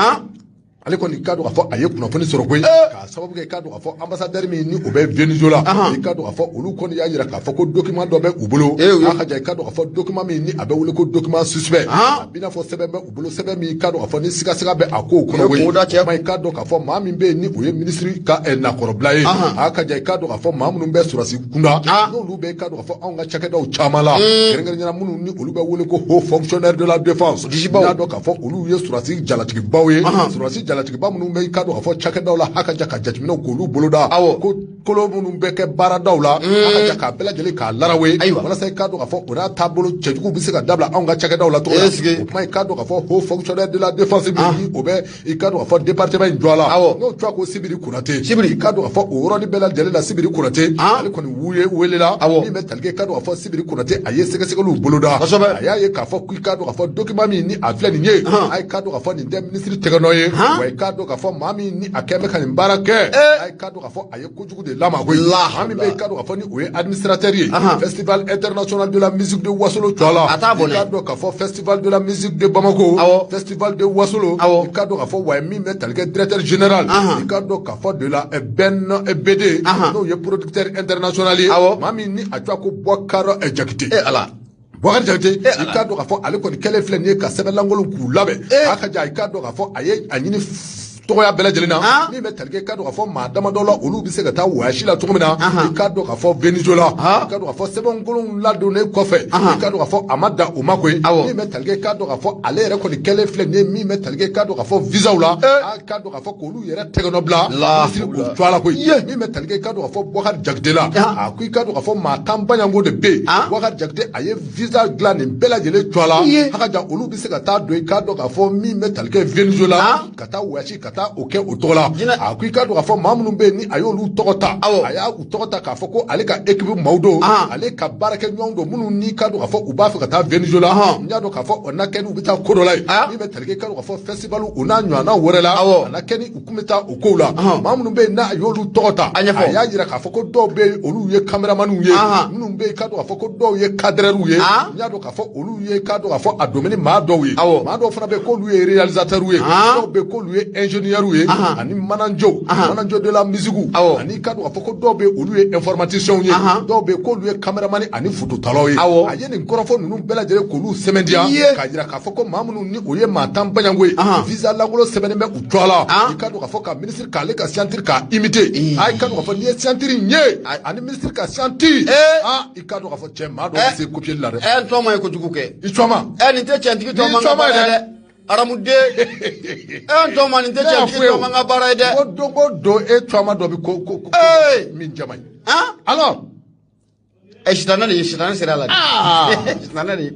ale kɔni k'a dɔn k'a fɔ a ye kunnafoni sɔrɔ koyi, k'a sababu kɛ k'a dɔn k'a fɔ ambassadeur min ni o bɛ Venezuela, i k'a dɔn k'a fɔ olu kɔni y'a jira k'a fɔ ko document dɔ bɛ u bolo, a ka ja i k'a dɔn k'a fɔ document min ni a bɛ wele ko document suspect, a b'i n'a fɔ sɛbɛn bɛ u bolo, sɛbɛn min k'a dɔn k'a fɔ ni sigasiga bɛ a kow kɔnɔ koyi. O i k'a dɔn k'a fɔ maa min bɛ yen ni o ye ministre ka nakɔrɔbila ye, a ka ja i k'a dɔn k'a fɔ maa minnu bɛ sɔrɔsi kunda, n'olu bɛ i k'a dɔn k'a fɔ anw ka cakɛdaw caman la, kɛrɛnkɛrɛnnenya minnu ni olu bɛ wele ko haut fonctionnaire de la défense, i y'a dɔn k'a fɔ olu ye sɔrɔsi jalatigibaw ye, sɔrɔsi jalatigiba minnu bɛ i k'a dɔn k'a fɔ cakɛdaw la, haka ja ka jateminɛw k'olu boloda, ko kolo minnu bɛ kɛ baaradaw la, haka ja k'a bɛɛ lajɛlen k'a larawe, walasa i k'a dɔn k'a fɔ o n'a taabolo cɛjugu bɛ se ka dabila anw ka cakɛdaw la cogo min. O kuma i k'a dɔn k'a fɔ haut fonctionnaire de la défense min ni o bɛ i k'a dɔn k'a fɔ département in jɔ a la, n'o tɔgɔ ko Sibiri Konate, i k'a dɔn k'a fɔ o yɔrɔnin bɛɛ lajɛlen la Sibiri Konate ale kɔni welela. Min bɛ tali kɛ i k'a dɔn k'a fɔ Sibiri Konate a ye sɛgɛsɛgɛliw boloda, a y'a ye k'a fɔ k'i k'a dɔn k'a fɔ document min ni a filɛ nin ye, a ye k'a dɔn k'a fɔ nin tɛ ministre tɛgɛnɔ ye, wa i k'a dɔn k'a fɔ maa min ni a kɛn bɛ ka nin baara kɛ, a ye k'a dɔn k'a fɔ a ye kojugu de lama koyi. Maa min bɛ i k'a dɔn k'a fɔ ni o ye administrateur ye festival international de la musique de Wasolo tɔ la, i k'a dɔn k'a fɔ festival de la musique de Bamako, festival de Wasolo, i k'a dɔn k'a fɔ wa min bɛ tali kɛ directeur général, i k'a dɔn k'a fɔ de la Ben BD, n'o ye producteur international ye, maa min ni a tɔgɔ ko Boubacar Diakité. Boubacar Diakité, i k'a dɔn k'a fɔ ale kɔni kɛlen filɛ nin ye ka sɛbɛn lankolon k'u labɛn, a ka ja i k'a dɔn k'a fɔ a ye a ɲini tɔgɔya bɛɛ lajɛlen na, min bɛ tali kɛ k'a dɔn k'a fɔ maa damadɔ la olu bɛ se ka taa voyage la cogo min na, i k'a dɔn k'a fɔ Venezuela, i k'a dɔn k'a fɔ sɛbɛnkolonw ladonnen kɔfɛ, i k'a dɔn k'a fɔ a ma dan o ma koyi. Min bɛ tali kɛ k'a dɔn k'a fɔ ale yɛrɛ kɔni kɛlen filɛ nin ye, min bɛ tali kɛ k'a dɔn k'a fɔ visaw la, a k'a dɔn k'a fɔ k'olu yɛrɛ tɛgɛnɔ bila minisiri k'o to a la koyi. Min bɛ tali kɛ k'a dɔn k'a fɔ Boubacar Diakité la, a ko i k'a dɔn k'a fɔ maa 10 baɲanko de bɛ yen, Boubacar Diakité a ye visa dilan nin bɛɛ lajɛlen to a la, a ka ja olu bɛ se ka taa don i k'a dɔn k'a fɔ min bɛ tali kɛ Venezuela ka taa voyage ka taa o kɛ o tɔgɔ la. A ko i k'a dɔn k'a fɔ maa minnu bɛ yen ni a y'olu tɔgɔ ta, a y'a u tɔgɔ ta k'a fɔ ko ale ka équipe maaw don, ale ka baarakɛ ɲɔgɔnw don minnu n'i k'a dɔn k'a fɔ u b'a fɛ ka taa Venezuela, n y'a dɔn k'a fɔ o na kɛ n'u bɛ taa ko dɔ la yen, min bɛ tali kɛ i k'a dɔn k'a fɔ festival o n'a ɲɔgɔnna wɛrɛ la, a na kɛ ni u kun bɛ taa o kow la. Maa minnu bɛ yen n'a y'olu tɔgɔ ta, a y'a jira k'a fɔ ko dɔw bɛ yen olu ye caméramaniw ye, minnu bɛ yen k'a dɔn k'a fɔ ko dɔw ye cadreurs ye, n y'a dɔn k'a fɔ olu ye k'a dɔn k'a fɔ a domaine maa dɔw ye, maa dɔw fana bɛ yen k'olu ye réalisateurs ye, dɔw bɛ yen k'olu ye ingénieurs ye, ani manager de la musique, ani k'a dɔn k'a fɔ ko dɔw bɛ yen olu ye informaticiens ye, dɔw bɛ yen k'olu ye caméraman ani fototalaw ye. A ye nin kɔrɔfɔ ninnu bɛɛ lajɛlen k'olu sɛmɛntiya k'a jira k'a fɔ ko maa minnu ni o ye maa 10 baɲanko ye, visa lankolon sɛbɛnnen bɛ u tɔgɔ la, i k'a dɔn k'a fɔ ka ministre k'ale ka signature k'a imiter, a i k'a dɔn k'a fɔ n'i ye signature in ye ani ministre ka signature, i k'a dɔn k'a fɔ cɛ maa dɔw bɛ se copier la dɛ.
N tɔgɔma ye kojugu kɛ.
I tɔgɔma.
Nin tɛ tiɲɛtigi tɔgɔma ka baara ye dɛ. Aramuden. N tɔgɔma nin tɛ tiɲɛtigi tɔgɔma ka baara ye dɛ.
Ko don o don e tɔgɔma dɔ bɛ ko min jama ye. Alors.
Sitanɛ de ye, sitanɛ sera a la de. Sitanɛ de ye.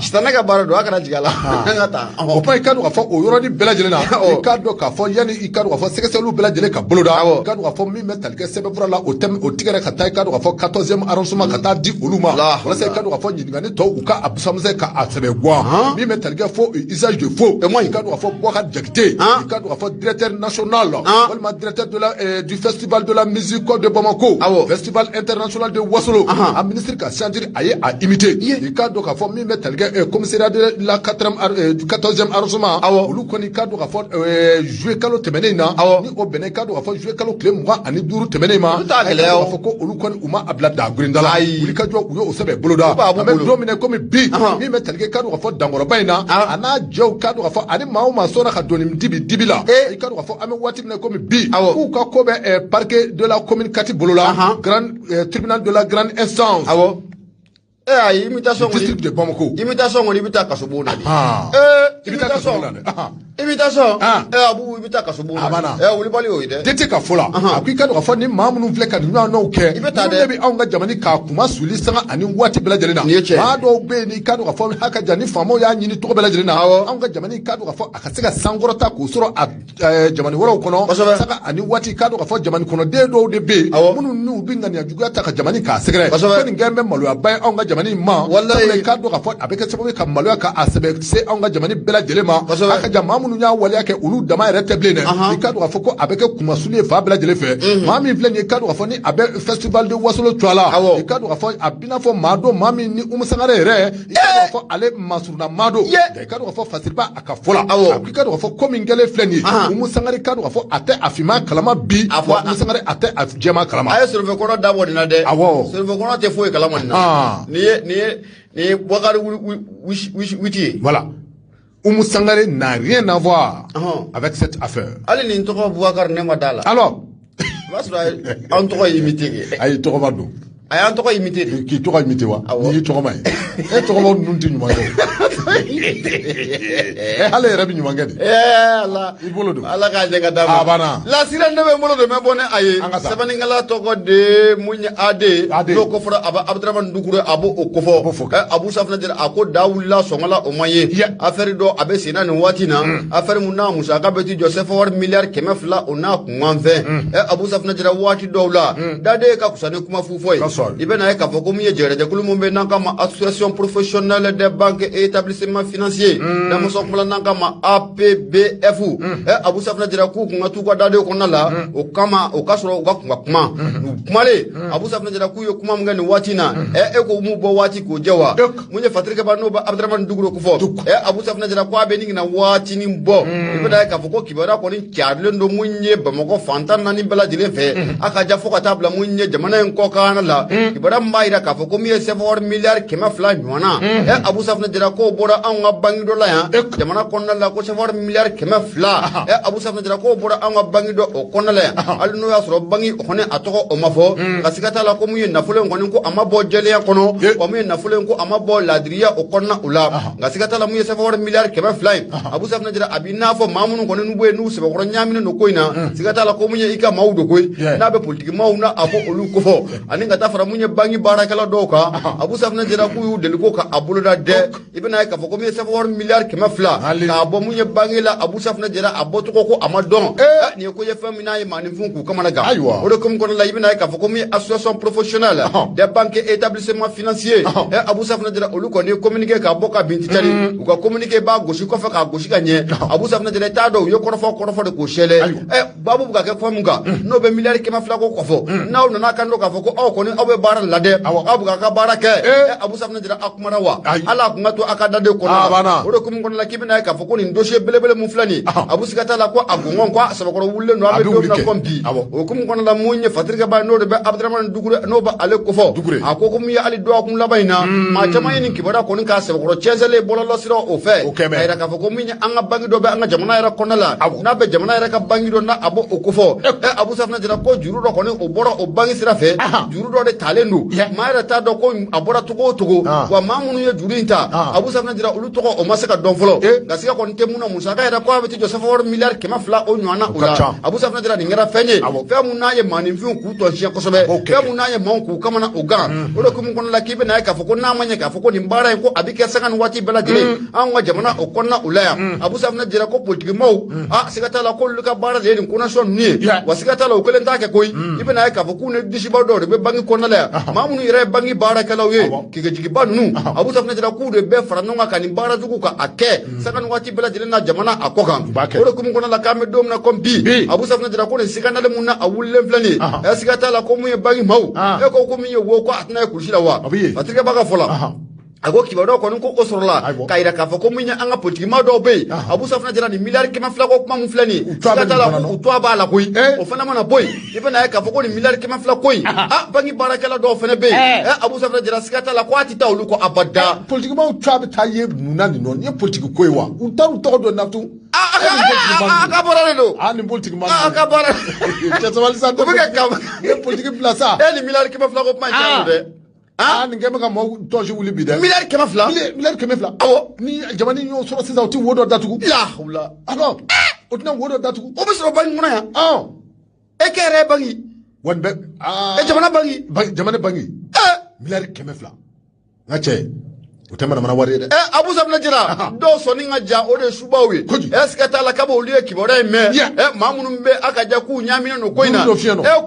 Sitanɛ ka baara don, a kana jigin a la. An ka taa.
O kuma i k'a dɔn k'a fɔ o yɔrɔnin bɛɛ lajɛlen na, i k'a dɔn k'a fɔ yanni i k'a dɔn k'a fɔ sɛgɛsɛgɛliw bɛɛ lajɛlen ka boloda, i k'a dɔn k'a fɔ min bɛ tali kɛ sɛbɛnfura la, o tɛ o tigɛra ka taa i k'a dɔn k'a fɔ 14e arrondissement ka taa di olu ma, walasa i k'a dɔn k'a fɔ ɲininkali tɔw u ka a busanmisɛn ka a sɛbɛn guwan. Min bɛ tali kɛ faux usage de faux, i k'a dɔn k'a fɔ Boubacar Diakité, i k'a dɔn k'a fɔ directeur national walima directeur de la du festival de la musique de Bamako, festival international de Wasolo, A ministre ka signature, a ye a imité. I k'a dɔn k'a fɔ min bɛ tali kɛ commissariat de la 14e arrondissement, olu kɔni, k'a dɔn k'a fɔ juillet kalo tɛmɛnen in na, ni o bɛnna, i k'a dɔn k'a fɔ juillet kalo tile 25 tɛmɛnen ma,
Olu t'a gɛlɛya o.
k'a fɔ ko olu kɔni, u ma a bila dagurinda la.
Ayi.
Wulikajɔ, u ye o sɛbɛn boloda.
B'a b'u
An bɛ
bolo.
don min na komi bi, min bɛ tali kɛ, k'a dɔn k'a fɔ dankɔrɔba in na, a n'a jɛw, k'a dɔn k'a fɔ ani maa o maa sɔnna ka don nin dibi dibi la, i k'a dɔn k'a fɔ an bɛ waati min na komi bi, k'u ka ko bɛ parquet de la commune 4 bolo la, grand tribunal de la grande instance
Awɔ, e ayi, imitation kɔni,
district de Bamako.
Imitation kɔni, i bɛ taa kaso bon na de.
I bɛ taa kaso bon na dɛ.
Imitation, Abu, i bɛ taa kaso bon na.
A banna.
Wulibali y'o ye dɛ.
DT ka fɔ la, a ko i ka dɔn k'a fɔ ni maa minnu filɛ ka nin ɲɔgɔnnaw kɛ,
I bɛ taa
ninnu
dɛ.
de bɛ anw ka jamana k'a kuma suli sanga ani waati bɛɛ lajɛlen na.
Nin ye tiɲɛ ye.
Maa dɔw bɛ yen, ni i ka dɔn k'a fɔ haka jan ni faamaw y'a ɲini cogo bɛɛ lajɛlen na, anw ka jamana, i ka dɔn k'a fɔ a ka se ka sankɔrɔta k'o sɔrɔ a jamana wɛrɛw kɔnɔ, sanga ani waati, i ka dɔn k'a fɔ jamana kɔnɔden dɔw de bɛ yen minnu n'u bɛ ŋaniya juguya ta ka jamana k'a sɛgɛrɛ, ko nin kɛn bɛ maloyaba ye anw ka jamana in ma. Sabula i k'a dɔn k'a fɔ a bɛ kɛ sababu ye ka maloya ka a sɛbɛ se anw ka jamana bɛɛ lajɛlen ma. A ka jan, maa minnu y'a waleya kɛ, olu dama yɛrɛ tɛ bilen dɛ. I k'a dɔn k'a fɔ ko a bɛ kɛ kumasuli ye fan bɛɛ lajɛlen fɛ. Maa min filɛ nin ye, i k'a dɔn k'a fɔ ni a bɛ festival de Wasolo to a la, i k'a dɔn k'a fɔ a bɛna fɔ maa don, maa min ni Umu Sangare yɛrɛ, i k'a dɔn k'a fɔ ale masurunna maa don. I k'a dɔn k'a fɔ Fasiriba a ka fɔ la, a ko i k'a dɔn k'a fɔ ko min kɛlen filɛ nin ye, Umu Sangare, i k'a dɔn k'a fɔ a tɛ a finman kalama bi,
A fɔ
wa Umu Sangare a tɛ a jɛman kalama.
A ye sorofɛkɔrɔ dabɔ nin na dɛ. Sorofɛkɔrɔ tɛ foyi kalama nin na. Nin ye Bubakari witi ye.
Voilà. Oumou Sangaré n'a rien à voir avec cette affaire.
Hali nin tɔgɔ Bubakari, ne ma da la.
Alors,
O b'a sɔrɔ a ye an tɔgɔ imité kɛ.
Ayi, tɔgɔma don.
A y'an tɔgɔ imité de.
K'i tɔgɔ imité wa?
Awɔ.
N'i y'i tɔgɔma ye. E tɔgɔma ninnu tɛ ɲuman kɛ o. E hali yɛrɛ bɛ ɲuman kɛ de.
Ala.
I bolo don.
Ala k'a jɛ ka d'a ma.
A banna.
Lasira, ne bɛ n bolo don, n bɛ bɔ ni a ye.
An ka taa.
Sɛbɛnnikɛla tɔgɔ de mun ye AD.
AD.
N'o ko fɔra, a bɛ Abudramani Dukure, a b'o o kofɔ.
A b'o fɔ kɛ.
Abu Safunɛ Jara, a ko da wulila sɔngɔ la, o ma ye. Affaire dɔ a bɛ sen na nin waati na. Affaire mun n'a musaka bɛ t'i jɔ CFA wari miliyari 200 o n'a kunkan fɛn. Abu Safunɛ Jara, waati dɔw la, daden ka fisa ni kuma fufɔ ye.
Ka sɔrɔ.
I bɛna ye k'a fɔ ko min ye jɛgɛjɛkulu mun bɛ n'an k'a ma Association professionnelle des banques et établissements financiers, n'an kuma n'an k'a ma APBF. Abu Safunɛ Jara, k'u kun ka t'u ka daden kɔnɔna la, o kama o ka sɔrɔ u ka kun ka kuma u kumalen. Abu Safunɛ Jara, k'u ye kuma min kɛ nin waati in na, e ko mun bɔ waati k'o jɛ wa? Mun ye Fatirikɛba n'o bɛ Abudramani Dukure kofɔ. Abu Safunɛ Jara, ko a bɛ nin na waatinin bɔ, i bɛna ye k'a fɔ ko kibaruya kɔni carilen don mun ye Bamakɔ fantan naani bɛɛ lajɛlen fɛ, a ka ja fo ka taa bila mun ye jamana in kɔkan la. Kibaruya min b'a jira k'a fɔ ko min ye CFA wari miliyari 200 ɲɔgɔnna, Abu Safunɛ Jara, k'o bɔra anw ka banki dɔ la yan jamana kɔnɔna la, ko CFA wari miliyari 200, Abu Safunɛ Jara, k'o bɔra anw ka banki dɔ o kɔnɔna la yan, hali n'o y'a sɔrɔ banki o kɔni a tɔgɔ o ma fɔ. Nka siga t'a la ko mun ye nafolo in kɔni, ko a ma bɔ jɛlenya kɔnɔ, wa mun ye nafolo in, ko a ma bɔ laadiriya o kɔnɔna o la. Nka siga t'a la, mun ye CFA wari miliyari 200 ye, Abu Safunɛ Jara, a b'i n'a fɔ maa minnu kɔni n'u bɛ yen n'u sɛbɛkɔrɔ ɲaaminen don ko in na, siga t'a la ko mun ye i ka maaw don koyi, n'a bɛ politiki maaw na, a b'o olu kofɔ, ani ka taa fara mun ye banki baarakɛla dɔw kan. Abu Safunɛ Jara, k'u y'u deli ko ka a boloda dɛ. I bɛna ye k'a fɔ ko min ye CFA wari miliyari 200 k'a bɔ mun ye banki la, Abu Safunɛ Jara, a bɔcogo ko a ma dɔn. Nin ye ko ye fɛn min n'a ye maaninfin k'u kamana gan. O de komi kɔnɔna la, i bɛna ye k'a fɔ ko min ye Association professionnelle des banques et établissements financiers, Abu Safunɛ Jara, olu kɔni ye communiqué k'a bɔ ka bin titari. U ka communiqué b'a gosi kɔfɛ k'a gosi ka ɲɛ. Abu Safunɛ Jara, i t'a dɔn u ye kɔrɔfɔ kɔrɔfɔ de k'o sɛlɛ. Babu bɛ ka kɛ fɛn mun kan, n'o bɛ miliyari 200 ko kɔfɔ, n'aw nana kan don k'a fɔ ko aw kɔni aw bɛ baara la dɛ, aw bɛ k'a ka baara kɛ. Abu Safunɛ Jara, a kumana wa? Ala a kun ka to a ka daden kɔnɔna la. O de komi kɔnɔna la, k'i bɛna ye k'a fɔ ko nin dossier belebele mun filɛ nin ye, Abu, siga t'a la ko a gɔngɔn ko a sɛbɛkɔrɔ wulilen don, an bɛ don min na komi bi. O komi kɔnɔna la, mun ye Fatirikɛba ye, n'o de bɛ Abudramani Dukure, n'o bɛ ale kofɔ, a ko ko mun ye hali dɔgɔkun laban in na, maa caman ye nin kibaruya kɔni k'a sɛbɛkɔrɔ cɛnsɛnlen bɔlɔlɔsiraw o fɛ, k'a yira k'a fɔ ko min ye an ka banki dɔ bɛ an ka jamana yɛrɛ kɔnɔna la, n'a bɛ jamana yɛrɛ ka banki dɔ n'a a b'o o kofɔ. Abu Safunɛ Jara, ko juru dɔ kɔni o bɔra o banki sira fɛ, juru dɔ de talen don, maa yɛrɛ t'a dɔn ko a bɔra cogo o cogo, wa maa minnu ye juru in ta, Abu Safunɛ Jara, olu tɔgɔ o ma se ka dɔn fɔlɔ. Nka siga kɔni tɛ mun na, musaka yɛrɛ ko a bɛ t'i jɔ CFA wari miliyari 200 o ɲɔgɔnna o la. Abu Safunɛ Jara, nin kɛra fɛn ye, fɛn mun n'a ye maaninfinw k'u tɔ siɲɛ kosɛbɛ, fɛn mun n'a ye maaw k'u kamana o gan. O de komi kɔnɔna la, k'i bɛna ye k'a fɔ ko n'a ma ɲɛ k'a fɔ ko nin baara in ko a bɛ kɛ sanga ni waati bɛɛ lajɛlen anw ka jamana o kɔnɔna o la yan, Abu Safunɛ Jara, ko politikimaw, a siga t'a la k'olu ka baara de ye nin connexion ninnu ye, wa siga t'a la u kelen t'a kɛ koyi. I bɛna ye k'a fɔ k'u ni disiba dɔw de bɛ banki kɔnɔna. kɔnɔna la yan, maa minnu yɛrɛ ye banki baarakɛlaw ye, kekejigiba ninnu, Abu Safunɛ Jara, k'u de bɛɛ fara ɲɔgɔn kan ka nin baara jugu ka a kɛ sanga ni waati bɛɛ lajɛlen na jamana a kɔ kan. O de hukumu kɔnɔna la, k'an bɛ don min na komi bi, Abu Safunɛ Jara, ko nin siganalen mun na a wulilen filɛ nin ye, ɛ, siga t'a la ko mun ye banki maaw, e ko min ye wo, ko a tɛna ye kulusi la wa? Fatirikɛ b'a ka fɔ la, a ko kibaruya kɔni ko o sɔrɔla k'a yira k'a fɔ ko mun ye an ka politikimaa dɔw bɛ yen, Abu Safunɛ Jara, nin miliyari 200 ko kuma mun filɛ nin ye, siga t'a la u tɔgɔ b'a la koyi. O fana mana bɔ yen, i bɛna ye k'a fɔ ko nin miliyari 200 ko in, a banki baarakɛla dɔw fana bɛ yen, ɛ, Abu Safunɛ Jara, siga t'a la ko a tɛ taa olu kɔ abada.
Politikimaw tɔgɔ bɛ taa ye mun na nin nɔ? Nin ye politiki ko ye wa? U t'u tɔgɔ dɔn na tun.
A ka baara de don.
A nin politiki ma.
A ka baara.
Cɛ, sabali sa.
O bɛ kɛ ka.
Ni ye politiki bila sa.
E, nin miliyari 200 ko kuma in tiɲɛ don dɛ.
Aa, nin kɛ bɛ ka maaw tɔsi wuli bi dɛ.
Miliyari 200.
Miliyari 200.
Awɔ.
Ni jamana in y'o sɔrɔ sisan, o ti wo dɔ datugu.
Lahawula.
Alors, o tɛna wo dɔ datugu.
O bɛ sɔrɔ banki kɔnɔ yan. E kɛ yɛrɛ ye banki.
Wa nin bɛ.
E, jamana banki.
Jamana banki. Miliyari 200. N ka cɛ, o tɛ manamana wari ye dɛ.
Ɛ, Abu Safunɛ Jara, dɔw sɔnni ka ja, o de ye subaw ye. Ɛ, siga t'a la k'a olu ye kibaruya in mɛn. Ɛ, maa minnu bɛ a ka ja k'u ɲaaminen don ko in na, e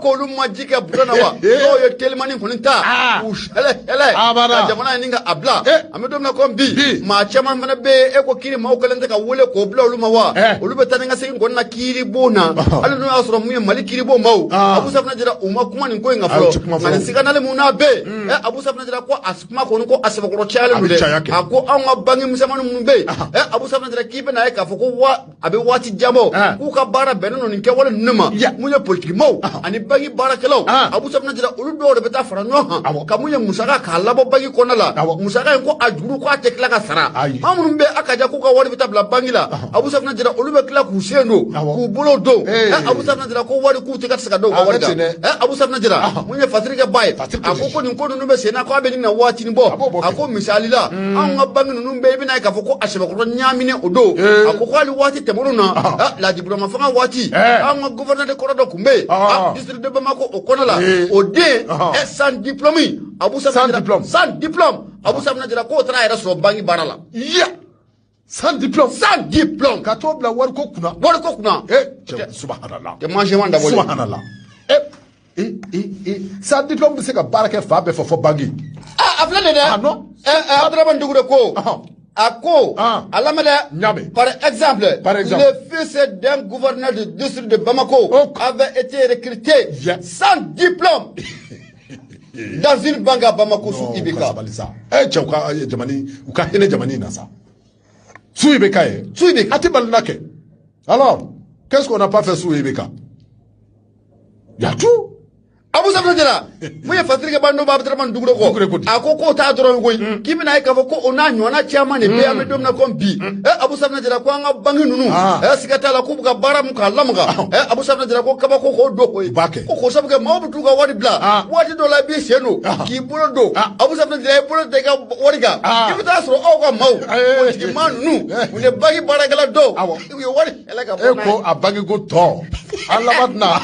k'olu ma ji kɛ bulan na wa? Dɔw ye telimani kɔni ta k'u hɛlɛ hɛlɛ ka jamana ɲini ka a bila. An bɛ don min na komi bi, maa caman fana bɛ yen, e ko kiiri maaw kɛlen tɛ ka wele k'o bila olu ma wa? Olu bɛ taa ni ka segin kɔni na kiiri bon na, hali n'o y'a sɔrɔ mun ye Mali kiiri bon maaw, Abu Safunɛ Jara, u ma kuma nin ko in kan fɔlɔ. Nka nin siganalen mun n'a bɛ yen, ɛ, Abu Safunɛ Jara, ko a kuma kɔni ko a sɛbɛkɔrɔ cayalen don dɛ. A ko anw ka banki misɛnmanin minnu bɛ yen, ɛ, Abu Safunɛ Jara, k'i bɛna ye k'a fɔ ko wa a bɛ waati jan bɔ k'u ka baara bɛnnen don nin kɛwale ninnu ma, mun ye politikimaw ani banki baarakɛlaw, Abu Safunɛ Jara, olu dɔw de bɛ taa fara ɲɔgɔn kan ka mun ye musaka k'a labɔ banki kɔnɔna la. Musaka in ko a juru ko a tɛ tila ka sara. Maa minnu bɛ a ka ja k'u ka wari bɛ taa bila banki la, Abu Safunɛ Jara, olu bɛ tila k'u sen don k'u bolo don, ɛ, Abu Safunɛ Jara, ko wari k'u tɛ ka se ka dɔw ka wari kan. Ɛ, Abu Safunɛ Jara, mun ye Fasirikɛ ba ye, a ko nin ko ninnu bɛ sen na, ko a bɛ nin na waatinin bɔ. A ko misali la, anw ka banki ninnu bɛɛ, i bɛna ye k'a fɔ ko a sɛbɛkɔrɔ ɲaaminen o don. A ko hali waati tɛmɛnenw na, Laji Burama fanga waati, anw ka gouverneur de kɔrɔ dɔ tun bɛ yen, district de Bamako o kɔnɔ la, o den, ɛ, sans diplôme, Abu Safunɛ, sans diplôme, Abu Safunɛ Jara, k'o taara a yɛrɛ sɔrɔ banki baara la.
Sans diplôme.
Sans diplôme.
Ka t'o bila wariko kunna.
Wariko kunna.
Eh, cɛ, subhanallah.
Tɛ mangeement dabɔlen.
Subhanallah. Eh, eh, eh, eh, sans diplôme bɛ se ka baara kɛ fan bɛɛ fɛ fɔ banki.
Ah, a filɛ nin dɛ.
Ah non.
Ɛ, ɛ, Abdramane Doucouré ko. A ko, a lamɛn dɛ. Par exemple,
par exemple,
le fils d'un gouverneur du district de Bamako avait été recruté sans diplôme dans une banque à Bamako sous IBK.
Eh, cɛ, u ka jamana, u ka hinɛ jamana in na sa. Sous IBK ye.
Sous IBK.
A tɛ bali na kɛ. Alors, qu'est-ce qu'on n'a pas fait sous IBK? Il y a tout.
Abu Safunɛ Jara, mun ye Fasirikɛ ba n'o b'a Abdramane Doucouré kɔ, a ko k'o t'a dɔrɔn koyi, k'i bɛna ye k'a fɔ ko o n'a ɲɔgɔnna caman de bɛ yen. An bɛ don min na komi bi, ɛ, Abu Safunɛ Jara, ko an ka banki ninnu, ɛ, siga t'a la k'u bɛ ka baara mun k'a lamaga, ɛ, Abu Safunɛ Jara, ko kabako k'o don koyi, ko k'o sabu kɛ maaw bɛ t'u ka wari bila waati dɔ la, i b'i sen don k'i bolo don, Abu Safunɛ Jara, i bolo da i ka wari kan, i bɛ taa sɔrɔ aw ka maaw politikimaa ninnu, u ni banki baarakɛla dɔw, u ye wari yɛlɛ ka bɔ n'a
ye. E ko a banki ko tɔ, an laban tɛna.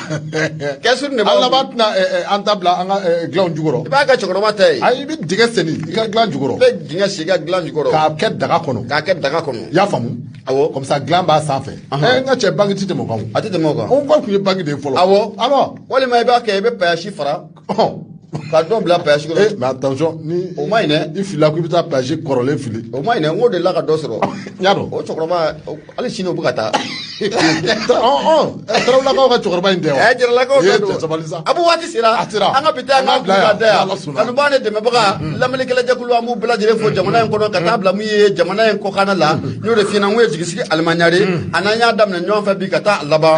Kɛsu de
b'a. An laban tɛna an ta bila an ka dilanw jukɔrɔ.
I b'a kɛ cɛkɔrɔba ta ye.
Ayi, i bɛ dingɛ senni i ka dilan jukɔrɔ.
I bɛ dingɛ sen i ka dilan jukɔrɔ.
K'a kɛ daga kɔnɔ.
K'a kɛ daga kɔnɔ.
I y'a faamu.
Awɔ.
Comme ça dilan b'a sanfɛ. Ɛ, n ka cɛ, banki ti tɛmɛ o kan o.
A tɛ tɛmɛ o kan.
O ba tun ye banki de ye fɔlɔ.
Awɔ.
Alors.
Walima i b'a kɛ, i bɛ payasi fara. Ka dɔ bila payasi kɔnɔ.
Eh, mais attention ni.
O ma ɲi dɛ.
I filila ko i bɛ taa payasi kɔrɔlen fili.
O ma ɲi dɛ, n k'o delila ka dɔ sɔrɔ.
N y'a dɔn.
O cɛkɔrɔba, hali sini o bɛ ka taa.
Tarawelelakaw ka cɛkɔrɔba in tɛ wa?
Ɛ, Jaralakaw ta don.
Cɛ, sabali sa.
A bɛ waati sera.
A sera.
An ka bi taa an ka kun ka da yan. Kanubaa ni dɛmɛbaga, lamɛnnikɛlajɛkulu, an b'u bɛɛ lajɛlen fo jamana in kɔnɔ ka taa bila mun ye jamana in kɔkanna la. N y'o de f'i ɲɛna, n ko ye jigisigi alimaniya de. A n'an y'a daminɛ ɲɔgɔn fɛ bi ka taa a laban.